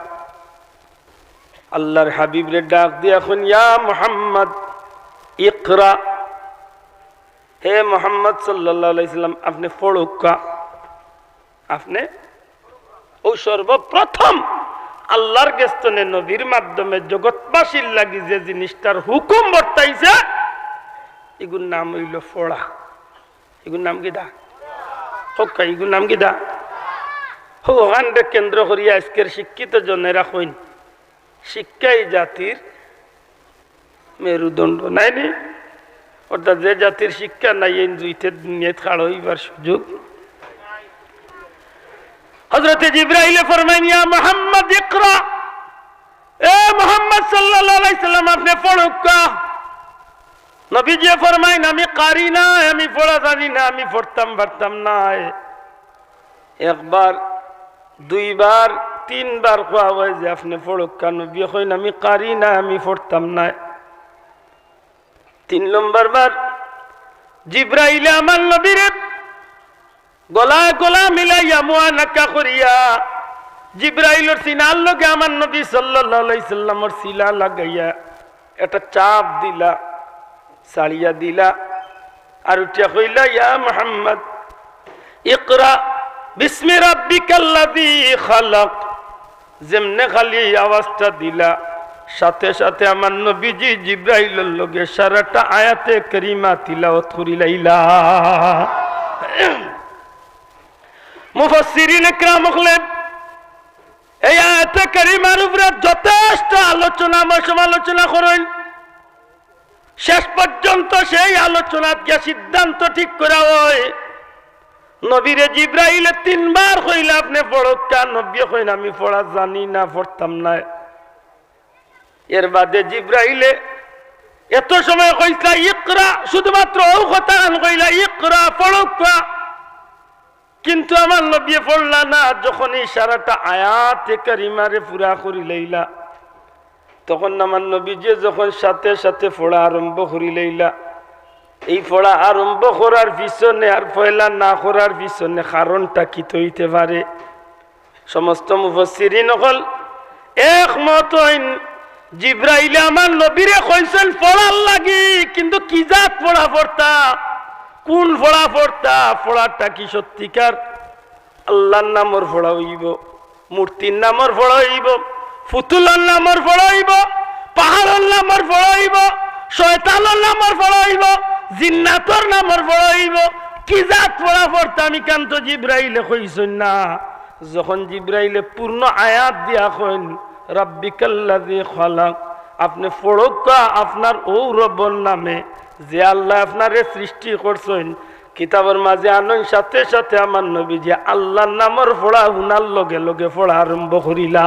আল্লার হাবিবরে ডাক দিয়া কইন, "ইয়া মুহাম্মদ, ইকরা।" হে মুহাম্মদ সাল্লাল্লাহু আলাইহি সাল্লাম, আপনে পড়উক্কা। আপনে অউ সর্বপ্রথম আল্লার গেছ তনে নবীর মাধ্যমে জগৎবাসীর লাগি যে জিনিসটার হুকুম বর্তাইছে, ইগুর নাম অইলো পড়া। ইগুর নাম কিতা? হক্কা, ইগুর নাম কিতা? হো, ওখানরে কেন্দ্র করিয়া আইজকের শিক্ষিত জনেরা কইন, শিক্ষাই জাতির মেরুদণ্ড, নায়নি? অর্থাৎ যে জাতির শিক্ষা নাই, এইন জুইতে দুনিয়াত খাড়া অইবার সুযোগ। হযরতে জিব্রাইলে ফরমাইন, "ইয়া মুহাম্মদ ইকরা।" এ মুহাম্মদ সাল্লাল্লাহু আলাইহি সাল্লাম, আপনে পড়উক্কা। নবীজিয়ে ফরমাইন, "আমি কারি নায়, আমি পড়া জানি না, আমি পড়তাম পারতাম নায়।" একবার, দুইবার, তিনবার কওয়া অয় যে, "আপনে পড়উক্কা।" নবীয়ে কইন, "আমি কারি নায়, আমি পড়তাম নায়।" তিন নম্বর বার জিব্রাইলে আমার নবীরে গলায় গলা মিলাইয়া, মুআনাকা করিয়া, জিব্রাইলর সিনার লগে আমার নবী সাল্লাল্লাহু আলাইহি সাল্লামর সিনা লাগাইয়া একটা চাপ দিলা, ছাড়িয়া দিলা, আর উঠিয়া কইলা, "ইয়া মুহাম্মদ, ইকরা বিসমি রাব্বিকাল্লাযী খালাক।" যেমনে খালি এই আওয়াজটা দিলা, সাথে সাথে আমার নবীজি জিব্রাইলর লগে সারাটা আয়াতে কারিমা তিলাওয়াত করিলাইলা। মুফাসসিরিন একরাম অকলে এই আয়াতে কারিমার উপরে যথেষ্ট আলোচনা, সমালোচনা করইন। শেষ পর্যন্ত সেই আলোচনাত গিয়া সিদ্ধান্ত ঠিক করা অয়, নবীরে জিব্রাইলে তিনবার কইলা, "আপনে পড়উক্কা।" নবীয়ে কইন, "আমি পড়া জানি না, পড়তাম নায়।" এর বাদে জিব্রাইলে এত সময় কইছলা, "ইকরা", শুধুমাত্র অউ কথাখান কইলা, "ইকরা", পড়উক্কা। কিন্তু আমার নবীয়ে পড়লা না। যখন এই সারাটা আয়াতে কারিমারে পুরা করিলাইলা, তখন আমার নবীজিয়ে যখন সাথে সাথে পড়া আরম্ভ করিলাইলা, এই পড়া আরম্ভ করার পিছনে আর পয়লা না করার পিছনে কারণটা কিতা অইতে পারে? সমস্ত মুফাসসিরিন অকল একমত অইন, জিব্রাইলে আমার নবীরে কইছইন পড়ার লাগি, কিন্তু কি জাত পড়া পড়তা, কুন পড়া পড়তা, পড়াটা কি সত্যিকার আল্লার নামর পড়া অইবো, মূর্তির নামর পড়া অইবো, ফুতুলর নামর পড়া অইবো, পাহাড়র নামর পড়া অইবো, শয়তানর নামর পড়া অইবো, জিন্নাতর নামর পড়া অইবো, কি জাত পড়া পড়তাম, ইখান তো জিব্রাইলে কইছইন না। যখন জিব্রাইলে পূর্ণ আয়াত দিয়া কইন, "রাব্বিকাল্লাযী খালাক", আপনে পড়উক্কা আপনার অউ রব্বর নামে, যে আল্লায় আপনারে সৃষ্টি করছইন, কিতাবর মাঝে আনইন, সাথে সাথে আমার নবীজি আল্লার নামর পড়া হুনার লগে লগে পড়া আরম্ভ করিলা।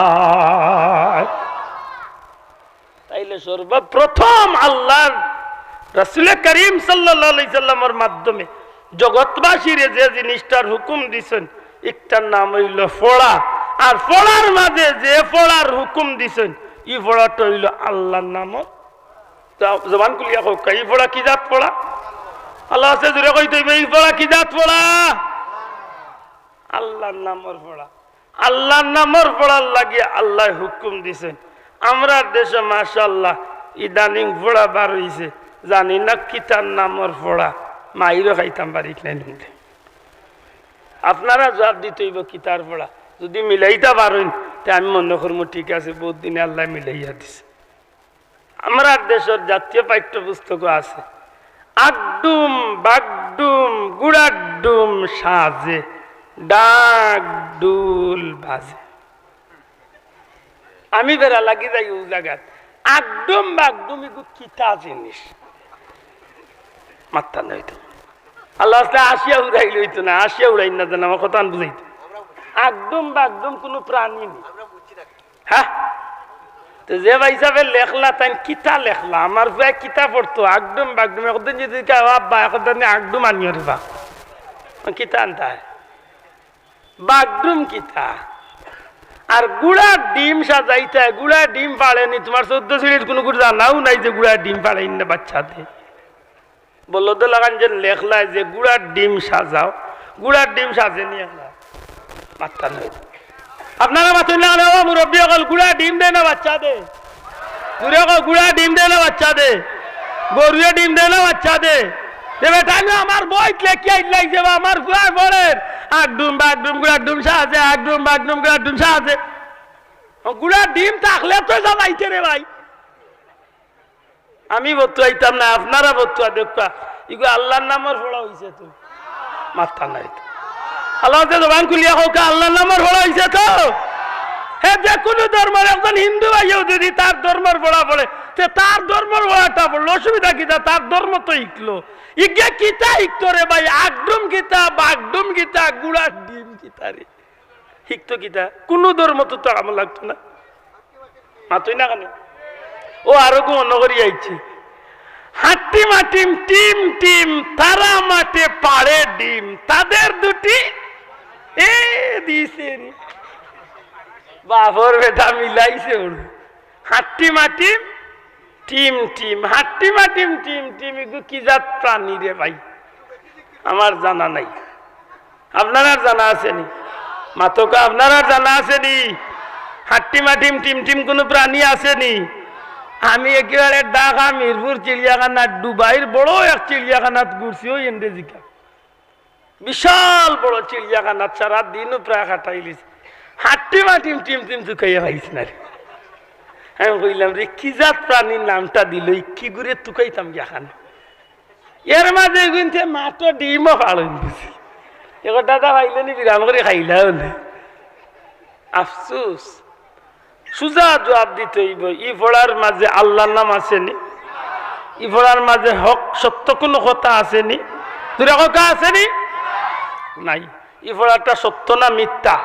তাইলে সর্বপ্রথম আল্লার রাসূলে করিম সাল্লাল্লাহু আলাইহি সাল্লামর মাধ্যমে জগৎবাসীরে যে জিনিসটার হুকুম দিছইন, ইটার নাম অইলো পড়া। আর পড়ার মাঝে যে পড়ার হুকুম দিছইন, ই পড়াটা অইলো আল্লার নামর। তো জবান খুলিয়া কউক্কা, ই পড়া কি জাত পড়া? আল্লার ওয়াস্তে জোরে কইতে অইবো, ই পড়া কি জাত পড়া? আল্লার নামর পড়া। আল্লার নামর পড়ার লাগি আল্লায় হুকুম দিছইন। আমরার দেশো মাশাআল্লাহ ইদানিং পড়া বার অইছে, জানি না কিতার নামর পড়া, মাইরও খাইতাম পারি কি না নি। আপনারা জবাব দিতে অইবো কিতার পড়া। যুদি মিলাইতা পারইন, তে আমি মনো করমু ঠিক আছে, বউত দিনে আল্লায় মিলাইয়া দিছে। আমরার দেশর জাতীয় পাঠ্যপুস্তকো আছে, আগডুম বাগডুম গুড়ার ডুম সাজে, ডাক ডুল বাজে। আমি বেড়া লাগি যাই অউ জাগাত। আগডুম বাগডুম ইগু কিতা জিনিস? মাত্তা নাই তো। আল্লার ওয়াস্তে হাসিয়া উড়াইলে অইতো না, হাসিয়া উড়াইন না যেন, আমার কথাখান বুঝাইতো। আগডুম বাগডুম কুনু প্রাণী নি। হ্যাঁ? তো যে ভাইসাবে লেখলা, তাইন কিতা লেখলা? আমার পুয়ায় কিতা পড়তো? আগডুম বাগডুম। একদিন যুদি কয়, "ও আব্বা, একদিন আগডুম আনিও রে বা।" কিতা আনতায়? বাগডুম কিতা? আর গুড়ার ডিম সাজাইতায়, গুড়ার ডিম ফাড়ে নি। তুমার চৌদ্দ সিঁড়ির কুনু গুড় জানাও নাই যে গুড়ার ডিম ফাড়ে ইন্না বাচ্চাতে। বলদ লাখান যেন লেখলায় যে গুড়ার ডিম সাজাও, গুড়ার ডিম সাজে নি একলা। মাত্তা নাই। আপনারা মাতইন না কেনে, ও মুরব্বি অকল, গুড়ায় ডিম দেয় না বাচ্চা দেয়? জুরে কও, গুড়ায় ডিম দেয় না বাচ্চা দেয়? গরুয়ে ডিম দেয় না বাচ্চা দেয়? যে বেটা, আমি আমার বইত লেখিয়া আইলাই যে বা আমার পুয়ায় পড়ের, আগডুম বাগডুম গুড়ার ডুম সাজে, আগডুম বাগডুম গুড়ার ডুম সাজে। ও গুড়ার ডিম থাকলে তো জ্বালাইতে রে ভাই। আমি বতুয়াইতাম না, আপনারা বতুয়া দেউক্কা। ইগু আল্লার নামর পড়া অইছে তো। মাত্তা নাই তো। আল্লাহ, যে জবান খুলিয়া কউক্কা, আল্লাহর নামর পড়া অইছে তো? হে যে কুনু ধর্মর একজন হিন্দু ভাইও যুদি তার ধর্মর পড়া পড়ে, তে তার ধর্মর পড়াটা পড়লো, অসুবিধা কিতা? তার ধর্ম তো হিকলো। ইগে কিতা হিকতো রে ভাই? আগডুম কিতা, বাগডুম কিতা, গুড়ার ডিম কিতা রে? হিকতো কিতা? কুনু ধর্মত তো আমল লাগতো না। মাতইন না কেনে? ও আরো গু মনো করি আইছি। হাট্টি মাটিম টিম টিম, তারা মাঠে পাড়ে ডিম, তাদের দুটি এ দিছে রে। বাপর বেটা মিলাইছে বড়। হাট্টি মাটিম টিম টিম, হাট্টি মাটিম টিম টিম, ইগু কি জাত প্রাণী রে ভাই? আমার জানা নাই। আপনারার জানা আছে নি? মাতউক্কা, আপনারার জানা আছে নি? হাট্টি মাটিম টিম টিম কুনু প্রাণী আছে নি? আমি একেবারে ঢাকা মিরপুর চিড়িয়াখানা, দুবাইর বড় এক চিড়িয়াখানাত ঘুরছি, ওই এন্ডে জিকা। বিশাল বড় চিড়িয়াখানাত সারা দিনও প্রায় কাটাইলিছি। হাট্টি মাটিম টিম টিম তুকাইয়া পাইছি না রে। আমি কইলাম, "রে, কি জাত প্রাণীর নামটা দিল, ই কি গুরে তুকাইতাম গিয়া খান?" এর মাঝে গুনতে মাত্র ডিমও ফাড়ইন দিছি। এগো দাদা পাইলে নি, বিরাম করি খাইলা হলে। আফসুস। সুজা জুয়াব দিতে অইবো। ই পড়ার মাঝে আল্লাহর নাম আছে নি? ই পড়ার মাঝে হক সত্য কুনু কথা আছে নি? জুরে কউক্কা, আছে নি? নাই। ই পড়াটা সত্য না মিথ্যা?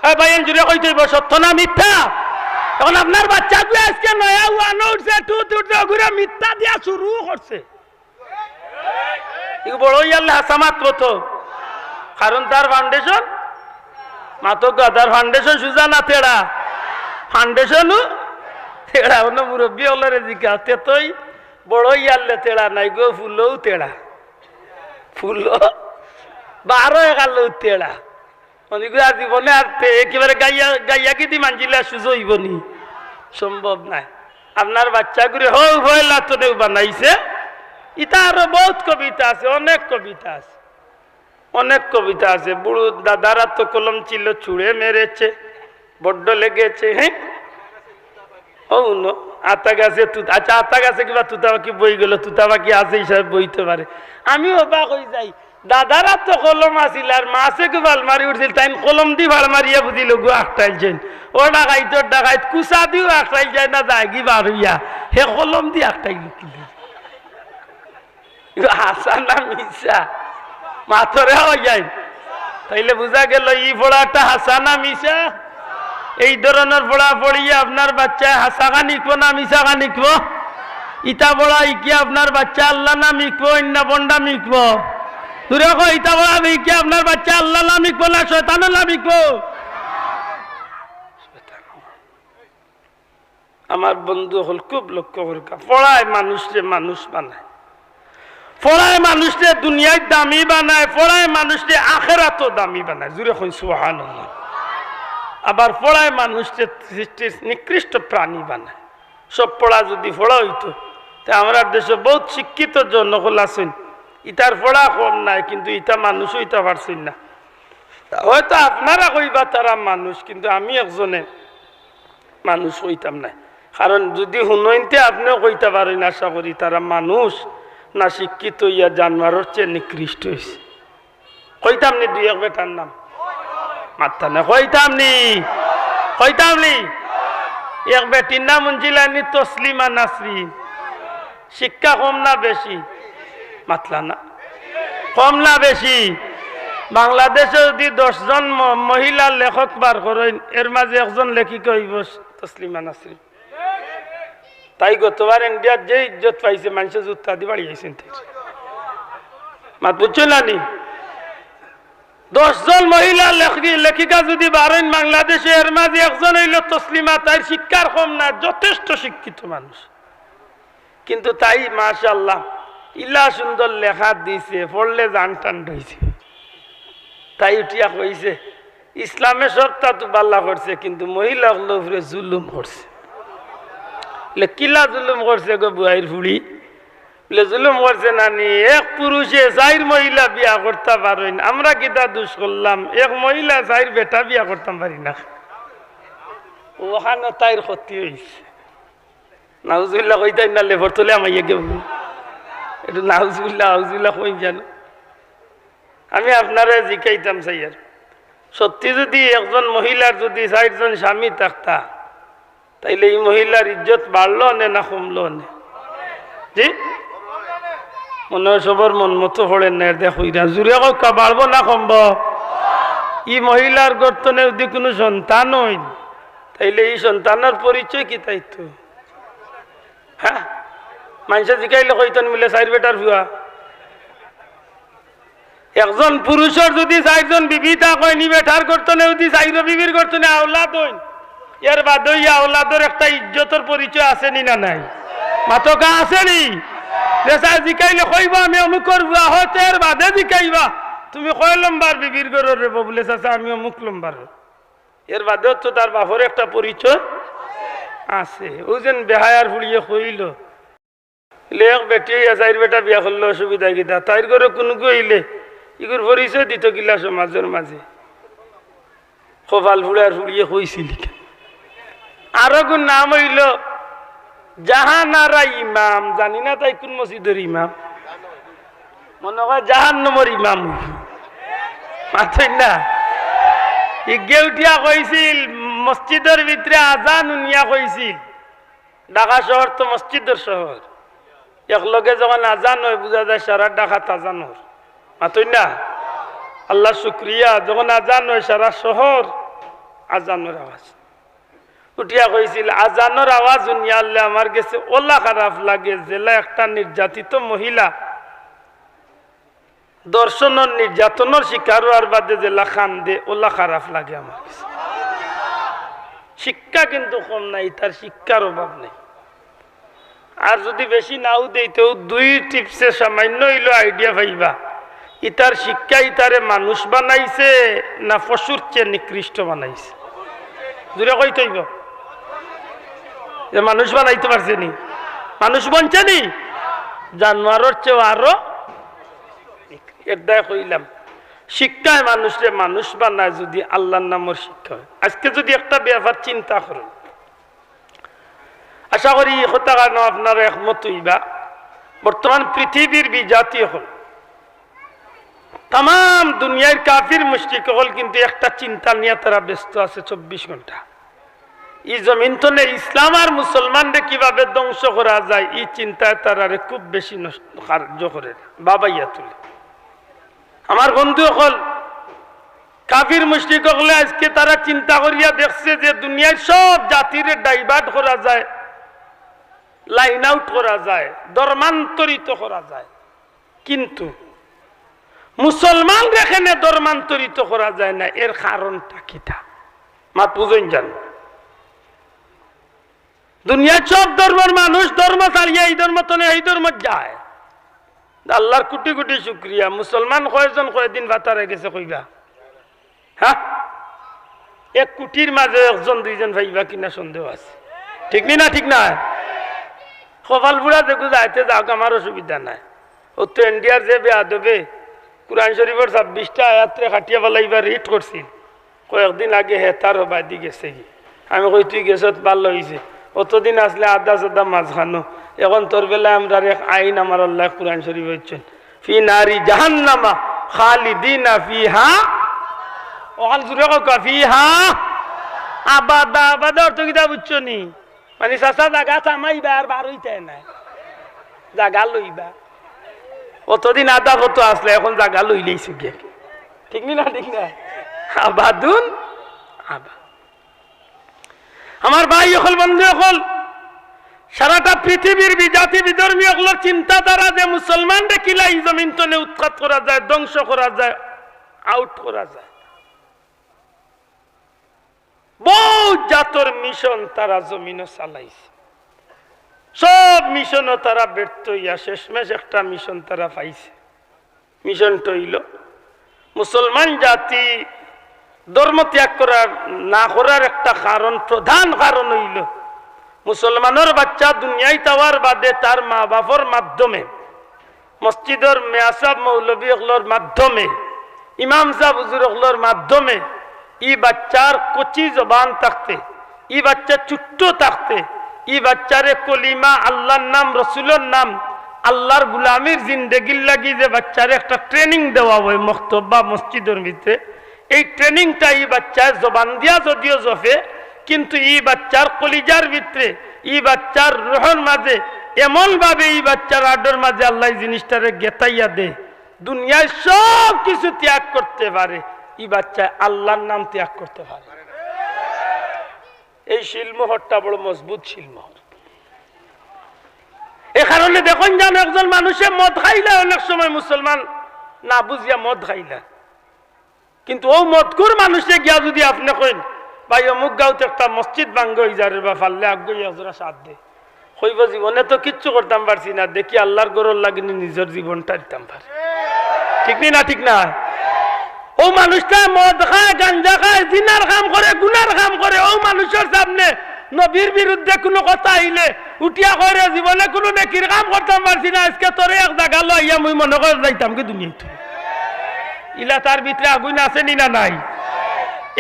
এ ভাই, এন জুরে কইতে অইবো, সত্য না মিথ্যা? এখন আপনার বাচ্চাগুয়ে আজকে নয়া ওয়ানো উঠছে, টুত উঠছে, ওগুরে মিথ্যা দিয়া শুরু করছে। ইগু বড় অইয়ারলে হাছা মাতবো তো, কারণ তার foundation, মাতউক্কা, তার foundation সুজা না তেড়া? Foundation-ও তেড়া। অন্য মুরব্বি অকলরে জিকাও, তে তুই বড় অইয়ারলে তেড়া নায় গো, ফুলও তেড়া, ফুলও বারো এগারো তেড়া। মানে, ইগুলা জীবনে আর তে একেবারে গাইয়া, গাইয়া কিদি মানজিলা সুজা অইবো নি? সম্ভব নায়। আপনার বাচ্চাগুরে হউ পয়লা তনে বানাইছে। ইতা আরো বউত কবিতা আছে, অনেক কবিতা আছে, অনেক কবিতা আছে। বুড়ো দাদার আতো কলম ছিল, ছুঁড়ে মেরেছে, বড্ড লেগেছে, হ্যাঁ? ও নো, আতা গাছে তুত-, আচ্ছা, আতা গাছে কিবা তুতা পাখি বই গেল, তুতা পাখি আছে হিসাবে বইতে পারে। আমি অবাক অই যাই, দাদার আতো কলম আছিল আর মাছে কিবা আলমারি উঠছিল, তাইন কলম দি ফাড় মারিয়া বুঝিল গু আখটাইলছেন। ও ডাকাইত, ও ডাকাইত, কুচা দিও আখটাইল যায় না, যায়গি বার অইয়া, হে কলম দি আখটাইল। ইগু হাছা না মিছা? মাতরে অইয়াই। তাইলে বুঝা গেল ই পড়াটা হাছা না মিছা? এই ধরনর পড়া পড়িয়া আপনার বাচ্চায় হাছা খান হিকবো না মিছা খান হিকবো? ইতা পড়া হিকিয়া আপনার বাচ্চায় আল্লার নাম হিকবো না ভন্ডামি হিকবো? জুরে কও, ইতা পড়া হিকিয়া আপনার বাচ্চায় আল্লার নাম হিকবো না শয়তানর নাম হিকবো? আমার বন্ধু অকল, খুব লক্ষ্য করউক্কা, পড়ায় মানুষরে মানুষ বানায়, পড়ায় মানুষরে দুনিয়াত দামি বানায়, পড়ায় মানুষরে আখেরাতও দামি বানায়। জুরে কইন সুবহানাল্লাহ। আবার পড়ায় মানুষরে সৃষ্টির নিকৃষ্ট প্রাণী বানায়। সব পড়া যুদি পড়া অইতো, তে আমরার দেশো বউত শিক্ষিত জন অকল আছইন, ইতার পড়া কম নায়, কিন্তু ইতা মানুষ অইতা পারছইন না। হয়তো আপনারা কইবা তারা মানুষ, কিন্তু আমি একজনে মানুষ কইতাম নায়। কারণ যুদি হুনইন তে আপনেও কইতা পারইন, আশা করি, তারা মানুষ না শিক্ষিত অইয়া জানোয়ারর চেয়ে নিকৃষ্ট অইছে। কইতাম নি দুই এক বেটার নাম? মাতরা না, কইতাম নি? কইতাম নি? এক বেটির নাম হুনছিলায় নি? তসলিমা নাসরিন। শিক্ষা কম না বেশি? মাতরা না। কম না বেশি? বাংলাদেশো যুদি দশ জন ম-, মহিলা লেখক বার করইন, এর মাঝে একজন লেখিকা অইবো তসলিমা নাসরিন। তাই গতবার ইন্ডিয়াত যে ইজ্জত পাইছে, মানষে জুতা দি বাড়ি আইছইন তাইর। মাত বুঝছো না নি? দশ জন মহিলা লেখি-, লেখিকা যুদি বারইন বাংলাদেশো, এর মাঝে একজন অইলো তসলিমা, তাইর শিক্ষার কম না, যথেষ্ট শিক্ষিত মানুষ। কিন্তু তাই মাশাআল্লাহ ইলা সুন্দর লেখা দিছে, পড়লে জান টান রইছে। তাই উঠিয়া কইছে, "ইসলামে সবতা তো বালা করছে, কিন্তু মহিলা অকলর উপরে জুলুম করছে।" বলে, "কিলা জুলুম করছে গো বুয়াইর ফুড়ি?" বলে, "জুলুম করছে নানি, এক পুরুষে চাইর মহিলা বিয়া করতা পারইন, আমরা কিতা দুষ করলাম? এক মহিলা চাইর বেটা বিয়া করতাম পারি না।" অখানো তাইর ক্ষতি অইছে। নাউজুবিল্লাহ কইতাই না, লেফর তলে আমাইয়া গেল। একটু নাউজুবিল্লাহ, আউজুবিল্লাহ কই জানো? আমি আপনারে জিকাইতাম চাইয়ার, সত্যি যুদি একজন মহিলার যুদি চাইরজন স্বামী থাকতা, তাইলে ই মহিলার ইজ্জত বাড়লো নে না কমলো নে? জি? মনে অয় সবর মন মতো পড়ের না, এর দেখ অইরা। জুরে কউক্কা, বাড়বো না কমবো? ই মহিলার গর্ত থনে যুদি কুনু সন্তান অইন, তাইলে ই সন্তানর পরিচয় কিতা অইতো? হ্যাঁ? মানষে জিকাইলে কইতইন মিলে চাইর বেটার ফুয়া। একজন পুরুষর যুদি চাইরজন বিবি থাকইন, ই বেটার গর্ত থনে যুদি চাইরো বিবির গর্ত থনে আওলাদ অইন, এর বাদেও ই আওলাদর একটা ইজ্জতর পরিচয় আছে নি না নাই? মাতকা আছে নি? যে চাচা জিকাইলে কইবা, "আমি অমুকর ফুয়া", অয় তে এর বাদে জিকাইবা, "তুমি কয় লম্বার বিবির ঘরর রে বা?" বুলে, "চাচা, আমি অমুক লম্বার।" এর বাদেও তো তার বাপর একটা পরিচয় আছে। অউ যেন বেহায়ার ফুড়িয়ে কইলো, লে এক বেটি অইয়া চাইর বেটা বিয়া করলে অসুবিধা কিতা? তাইর ঘরো কুনুগু অইলে ইগুর পরিচয় দিতো কিলা সমাজর মাঝে? কপাল ফুড়ার ফুড়িয়ে কইছিল। আরোগুর নাম অইলো জাহানারা ইমাম। জানি না তাই কুন মসজিদর ইমাম, মনে অয় জাহান্নামর ইমাম। মাতইন না? ইগে উঠিয়া কইছিল, মসজিদর ভিতরে আজান হুনিয়া কইছিল, ঢাকা শহর তো মসজিদর শহর। একলগে যখন আজান অয়, বুঝা যায় সারা ঢাকাত আজান অর। মাতইন না? আল্লার শুকরিয়া, যখন আজান অয়, সারা শহর আজানর আওয়াজ। উঠিয়া কইছিল, "আজানর আওয়াজ হুনিয়ারলে আমার গেছে অলা খারাপ লাগে, যেলা একটা নির্যাতিত মহিলা ধর্ষণর, নির্যাতনর শিকার অওয়ার বাদে যেলা কান্দে, অলা খারাপ লাগে আমার গেছে।" শিক্ষা কিন্তু কম নাই, তার শিক্ষার অভাব নাই। আর যুদি বেশি নাও দেই, তেউ দুই টিপসে সামান্য অইলেও idea পাইবা। ইতার শিক্ষা ইতারে মানুষ বানাইছে না পশুর চেয়ে নিকৃষ্ট বানাইছে? জুরে কইতে অইবো। যে মানুষ বানাইতো পারছে নি? মানুষ বনছে নি? জানোয়ারর চেয়েও আরো। এর দায় কইলাম, শিক্ষায় মানুষরে মানুষ বানায় যুদি আল্লার নামর শিক্ষা অয়। আজকে যুদি একটা ব্যাপার চিন্তা করইন, আশা করি ই কথাখানো আপনারা একমত অইবা। বর্তমান পৃথিবীর বিজাতি অকল, তামাম দুনিয়ার কাফির মুশরিক অকল কিন্তু একটা চিন্তা নিয়া তারা ব্যস্ত আছে চব্বিশ ঘন্টা। ই জমিন থনে ইসলাম আর মুসলমানরে কিভাবে ধ্বংস করা যায়, ই চিন্তায় তারারে খুব বেশি নষ্ট, কার্য করে, ভাবাইয়া তুলে। আমার বন্ধু অকল, কাফির মুশরিক অকলে আজকে তারা চিন্তা করিয়া দেখছে যে দুনিয়ার সব জাতিরে divert করা যায়, line out করা যায়, ধর্মান্তরিত করা যায়, কিন্তু মুসলমানরে কেনে ধর্মান্তরিত করা যায় না, এর কারণটা কিতা? মাত বুঝইন জানো? দুনিয়ার সব ধর্মর মানুষ ধর্ম ছাড়িয়া ই ধর্ম থনে ই ধর্মত যায়। আল্লার কুটি কুটি শুকরিয়া, মুসলমান কয়জন কয়দিন ফাতারে গেছে কইবা? হ্যাঁ, এক কুটির মাঝে একজন দুইজন পাইবা কিনা সন্দেহ আছে। ঠিক নি না? ঠিক না? কপাল পুড়া যেগু যাইতে যাউক, আমার অসুবিধা নাই। অউ তো ইন্ডিয়ার যে বেয়াদবে কুরআন শরীফর ছাব্বিশটা আয়াতরে কাটিয়া ফালাইবার read করছিল। কয়েকদিন আগে হে তার বাদি গেছেগি। আমি কই, "তুই গেছত ভালা অইছে, অতদিন আছলে আধা সাদা মাঝখানো, এখন তোর বেলায় আমরার এক আইন আমার আল্লায় কুরআন শরীফো দিছইন, ফি নারি জাহান্নামা খালিদিনা ফিহা।" অখান জুরে কউক্কা, ফিহা আবাদা। আবাদা অর্থ কিতা বুঝছো নি? মানে, চাচা জাগা থামাইবা আর বার অইতায় নায়, জাগা লইবা। অতদিন আধা পথো আছলা, এখন জাগা লইলাইছো গিয়া। ঠিক নি না? ঠিক না? আবাদুন আবাদ। আমার ভাই অকল, বন্ধু অকল, সারাটা পৃথিবীর বিজাতি বিধর্মী অকলর চিন্তাধারা যে মুসলমানরে কিলা ই জমিন থনে উৎখাত করা যায়, ধ্বংস করা যায়, out করা যায়। বউত জাতর মিশন তারা জমিনো চালাইছে। সব মিশনো তারা ব্যর্থ অইয়া শেষমেশ একটা মিশন তারা পাইছে। মিশনটা অইলো, মুসলমান জাতি ধর্ম ত্যাগ করার, না করার একটা কারণ, প্রধান কারণ অইলো, মুসলমানর বাচ্চা দুনিয়াত আওয়ার বাদে তার মা-বাফর মাধ্যমে মসজিদর মেয়াসাব মৌলবী অকলর মাধ্যমে, ইমাম সাব হুজুর অকলর মাধ্যমে ই বাচ্চার কচি জবান থাকতে, ই বাচ্চা ছোট্ট থাকতে, ই বাচ্চারে কলিমা, আল্লার নাম, রসুলর নাম, আল্লাহর গুলামির জিন্দেগির লাগি যে বাচ্চারে একটা ট্রেনিং দেওয়া অয় মক্তব বা মসজিদর ভিতরে, এই ট্রেনিংটা ই বাচ্চায় জবান দিয়া যদিও জফে, কিন্তু ই বাচ্চার কলিজার ভিতরে, ই বাচ্চার রুহর মাঝে এমন ভাবে ই বাচ্চার আডর মাঝে আল্লায় ই জিনিসটারে গেতাইয়া দেয়, দুনিয়ার সব কিছু ত্যাগ করতে পারে, ই বাচ্চায় আল্লাহর নাম ত্যাগ করতে পারে। এই শিলমোহরটা বড় মজবুত শিলমোহর। এ কারণে দেখইন যেন একজন মানুষে মদ খাইলা, অনেক সময় মুসলমান না বুঝিয়া মদ খাইলা, কিন্তু অউ মদখুর মানুষে গিয়া যুদি আপনে কইন, "ভাই, অমুক গাঁওত একটা মসজিদ ভাঙ্গা অইযার বা পারলে আগুয়াই এক জোড়া সাথ দে", কইবো, "জীবনে তো কিচ্ছু করতাম পারছি না, দেখি আল্লাহর ঘরর লাগি নি নিজর জীবনটা দিতাম পারি।" ঠিক নি না? ঠিক না? অউ মানুষটা মদ খায়, গাঞ্জা খায়, জিনার কাম করে, গুনার কাম করে, অউ মানুষর সামনে নবীর বিরুদ্ধে কুনু কথা আইলে উঠিয়া কয়, "রে, জীবনে কুনু নেকির কাম করতাম পারছি না, আইজকে তোরে এক জাগালো আইয়া মুই মনো করি যাইতাম কি দুনিয়াত।" ইলা তার ভিতরে আগুন আছে নি না নাই?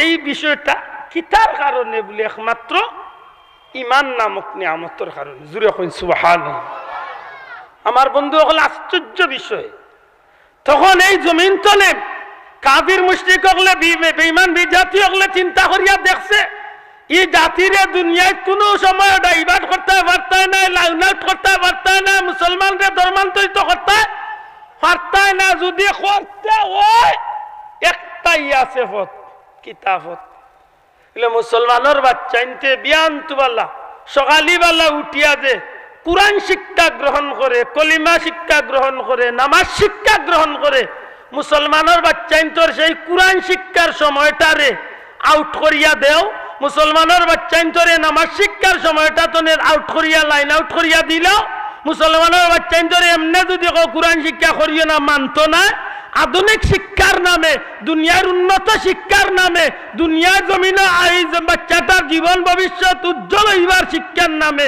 এই বিষয়টা কিতার কারণে বুলে একমাত্র ইমান নামক নিয়ামতর কারণে। জুরে কইন সুবহানাল্লাহ। আমার বন্ধু অকল, আশ্চর্য বিষয়, তখন এই জমিন তলে কাফির মুশরিক অকলে, বে-, বেঈমান বিজাতি অকলে চিন্তা করিয়া দেখছে, ই জাতিরে দুনিয়াত কুনু সময় ডাইভার্ট করতায় পারতায় নায়, লাইন আউট করতায় পারতায় নায়, মুসলমানরে ধর্মান্তরিত করতায় পারতায় নায়। যুদি করতে অয়, একটাই আছে পথ। কিতা পথ? ইলে মুসলমানর বাচ্চাইন্তে বিয়ান তুবালা, সকালিবালা উঠিয়া যে কুরআন শিক্ষা গ্রহণ করে, কলিমা শিক্ষা গ্রহণ করে, নামাজ শিক্ষা গ্রহণ করে, মুসলমানর বাচ্চাইন্তর সেই কুরআন শিক্ষার সময়টারে আউট করিয়া দেও, মুসলমানর বাচ্চাইন্তরে নামাজ শিক্ষার সময়টা তনে আউট করিয়া, লাইন আউট করিয়া দিলাও, মুসলমানর বাচ্চাইন্তরে এমনে যুদি কও কুরআন শিক্ষা করিও না, মানতো নায়। আধুনিক শিক্ষার নামে, দুনিয়ার উন্নত শিক্ষার নামে, দুনিয়ার জমিনো এই যে বাচ্চাটার জীবন ভবিষ্যৎ উজ্জ্বল অইবার শিক্ষার নামে,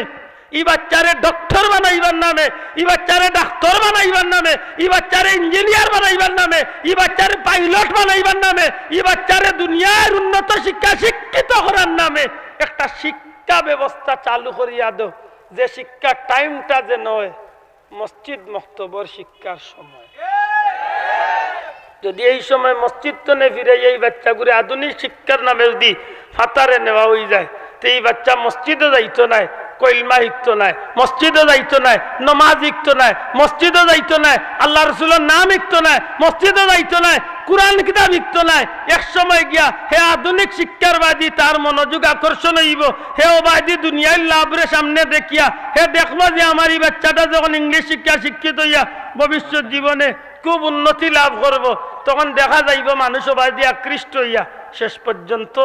ই বাচ্চারে ডক্টর বানাইবার নামে, ই বাচ্চারে ডাক্তার বানাইবার নামে, ই বাচ্চারে ইঞ্জিনিয়ার বানাইবার নামে, ই বাচ্চারে পাইলট বানাইবার নামে, ই বাচ্চারে দুনিয়ার উন্নত শিক্ষা শিক্ষিত করার নামে একটা শিক্ষা ব্যবস্থা চালু করিয়া দেও, যে শিক্ষার টাইমটা যে নয় মসজিদ মক্তবর শিক্ষার সময়। যুদি এই সময় মসজিদ তনে ফিরাইয়া এই বাচ্চাগুরে আধুনিক শিক্ষার নামে যুদি ফাতারে নেওয়া অইযায়, তে ই বাচ্চা মসজিদো যাইতো নায়, কলমা শিখতো নায়, মসজিদো যাইতো নায়, নমাজ শিখতো নায়, মসজিদো যাইতো নায়, আল্লাহ রসুলর নাম শিখতো নায়, মসজিদো যাইতো নায়, কুরআন কিতাব শিখতো নায়। এক সময় গিয়া হে আধুনিক শিক্ষার বাদি তার মনোযোগ আকর্ষণ অইবো, হে অবাদি দুনিয়ার লাভরে সামনে দেখিয়া হে দেখবো যে আমার ই বাচ্চাটা যখন ইংলিশ শিক্ষা শিক্ষিত অইয়া ভবিষ্যৎ জীবনে খুব উন্নতি লাভ করবো, তখন দেখা যাইবো মানুষ অবাদি আকৃষ্ট অইয়া শেষ পর্যন্ত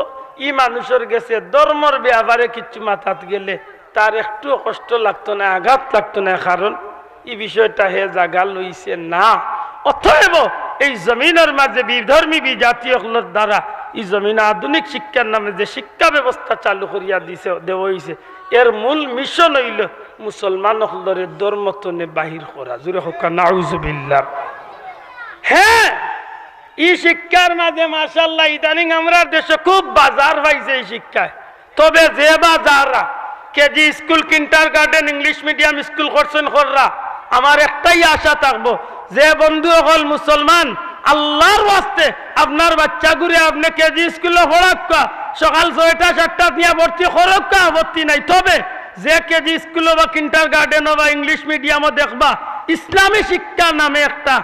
ই মানুষর গেছে ধর্মর ব্যাপারে কিচ্ছু মাতাত গেলে তার একটুও কষ্ট লাগতো নায়, আঘাত লাগতো নায়, কারণ ই বিষয়টা হে জাগা লইছে না। অতএব এই জমিনর মাঝে বিধর্মী বিজাতি অকলর দ্বারা ই জমিনো আধুনিক শিক্ষার নামে যে শিক্ষা ব্যবস্থা চালু করিয়া দিছে, দেওয়া অইছে, এর মূল মিশন অইলো মুসলমান অকলরে ধর্ম তনে বাহির করা। জুরে কউক্কা, নাউজুবিল্লাহ। হ্যাঁ, ই শিক্ষার মাঝে মাশাআল্লাহ ইদানিং আমরার দেশো খুব বাজার পাইছে ই শিক্ষায়। তবে যে বা যারা KG school, kindergarten, English medium school করছইন কররা, আমার একটাই আশা থাকবো, যে বন্ধু অকল মুসলমান, আল্লাহর ওয়াস্তে আপনার বাচ্চাগুরে আপনে কেজি স্কুলো পড়াউক্কা, সকাল ছয়টা সাতটাত নিয়া ভর্তি করউক্কা, আপত্তি নাই। তবে যে কেজি স্কুলো বা কিন্ডারগার্ডেনো বা ইংলিশ মিডিয়ামো দেখবা ইসলামী শিক্ষা নামে একটা